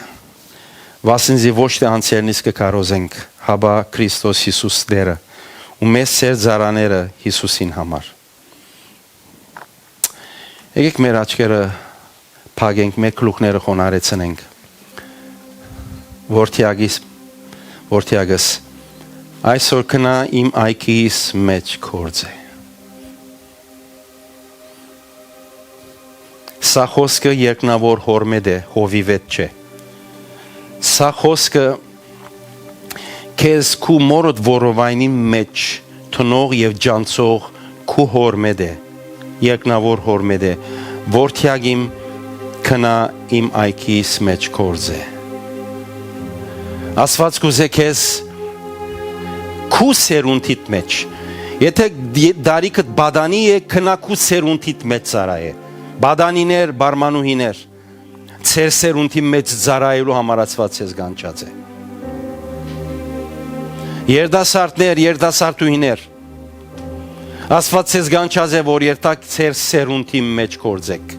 Վասնզի ոչ թէ անցերնից կը քարոզենք, հապա Քրիստոս Յիսուս Տէրը, ու մեզ ձեր ծառաները Յիսուսին համար։ Եկեք մեր աչքերը փակենք, մեր գլուխները խոնարհեցնենք։ Որդիագիս, որդիագս, այսօր քնա իմ այգիս մեջ գործ է։ Սա խոսքը երկնաւոր հորմետ է, հովիվետ չէ։ Սա խոսքը քեզ քու մորդ որովայնին մեջ տնող եւ ջանցող քու հորմետ է, երկնաւոր հորմետ է, որդիագ իմ, քնա իմ այգիս մեջ գործ է։ Աստված կուզէ քեզ քու սերունդիդ մեջ, եթե դի-, դարիքդ պատանի է, քնա քու սերունդիդ մեջ ծառայ է, պատանիներ, բարմանուհիներ, ձեր սերունդի մեջ ծառայելու համար Աստված ձեզ կանչած է։ Երիտասարդներ, երիտասարդուհիներ, Աստված ձեզ կանչած է, որ երթաք ձեր սերունդի մեջ գործեք։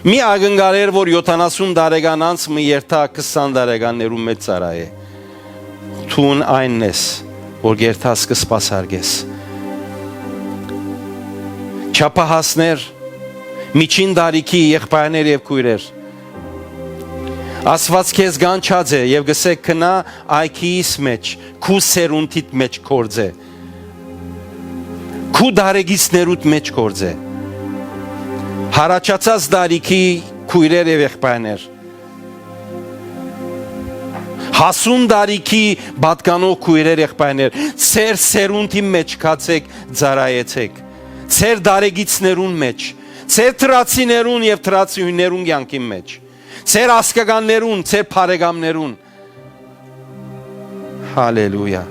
Մի ակնկալեր, որ յոթանասուն տարեկան անց մը երթա քսան տարեկաններու մեջ ծառայ է։ Դուն այն ես, որ գերթաս կը սպասարկես։ Չափահասներ, միջին տարիքի եղբայրներ եւ քոյրեր, Աստված քեզ կանչած է եւ գսե գնա այգիս մեջ, քու սերունդիդ մեջ գործ է, քու դարեգիցներուդ մեջ գործ է։ Հարաճացած տարիքի քոյրեր եւ եղբայրներ, հասուն տարիքի պատկանող քոյրեր եղբայրներ, ձեր սերունդի մեջ գացեք, ծառայեցեք, ձեր դարեգիցներուն մեջ, ձեր դրացիներուն եւ դրացիներուն կյանքի մեջ, ձեր ազգականներուն, ձեր բարեկամներուն։ Հալելույա։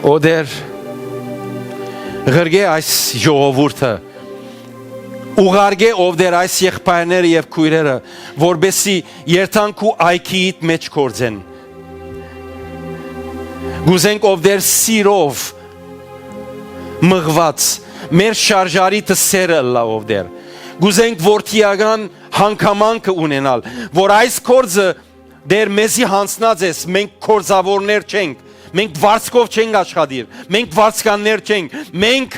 Օ Տէր, ղրկէ այս ժողովուրդը, Ուղարկէ, ով Տէր, այս եղբայրները եւ քոյրերը, որպեսզի երթան քու այգիիդ մէջ գործեն։ Կ'ուզենք, ով Տէր, սիրով մղուած, մեր շարժառիթը սէրը ըլլայ, ով Տէր։ Կ'ուզենք որդիական հանգամանքը ունենալ, որ այս գործը, Տէր, մեզի յանձնած ես, մենք գործաւորներ չենք, մենք վարձքով չենք աշխատիր, մենք վարձկաններ չենք, մենք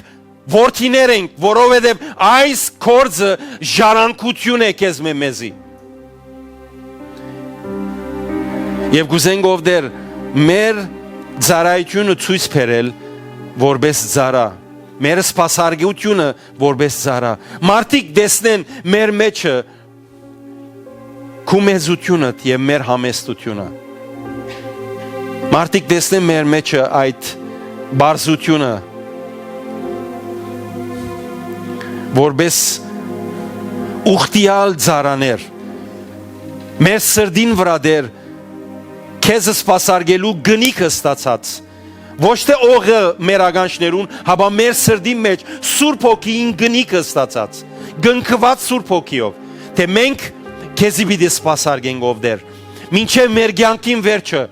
որդիներ ենք, որովհետեւ այս գործը ժառանգութիւն է քեզմէ մեզի։ Եւ կ'ուզենք, ով Տէր, մեր ծառայութիւնը ցոյց բերել որպէս ծառայ, մեր սպասարկութիւնը որպէս ծառայ։ Մարդիկ տեսնեն մեր մէջը քու մեծութիւնդ եւ մեր համեստութիւնը։ Մարդիկ տեսնեն մեր մէջը այդ պարզութիւնը, որպէս ուխտեալ ծառաներ, մեր սրտին վրայ, Տէր, քեզ սպասարկելու կնիքը ստացած, ոչ թէ օղը մեր ականջներուն, հապա մեր սրտին մէջ Սուրբ Հոգիին կնիքը ստացած, կնքուած Սուրբ Հոգիով, թէ մենք քեզի պիտի սպասարկենք, ով Տէր, մինչեւ մեր կեանքին վերջը,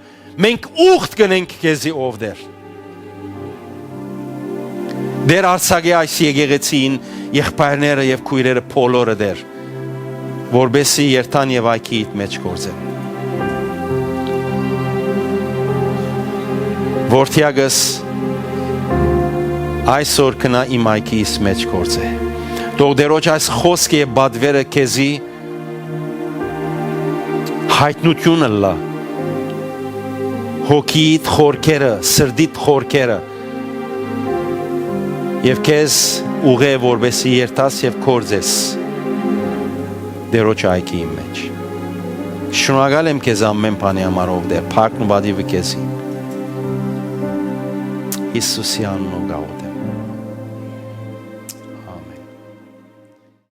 մենք ուխտ կ'ընենք քեզի, ով Տէր։ Տէր, արձակէ այս եկեղեցին, եղբայրները եւ քոյրերը բոլորը, Տէր, որպեսզի երթան եւ այգիիդ մէջ գործեն։ Որդեակս այսօր գնայ իմ այգիիս մէջ գործէ։ Թող Տէրոջ այս խօսքը եւ պատուերը քեզի յայտնութիւն ըլլայ, հոգիիդ խորքերը, սրտիդ խորքերը, եւ քեզ ուղղէ, որպեսզի երթաս եւ գործես Տէրոջ այգիին մէջ։ Շնորհակալ եմ քեզ ամէն բանի համար, ով Տէր, փառքն ու պատիվը քեզի։ Յիսուսի անունով գաղութ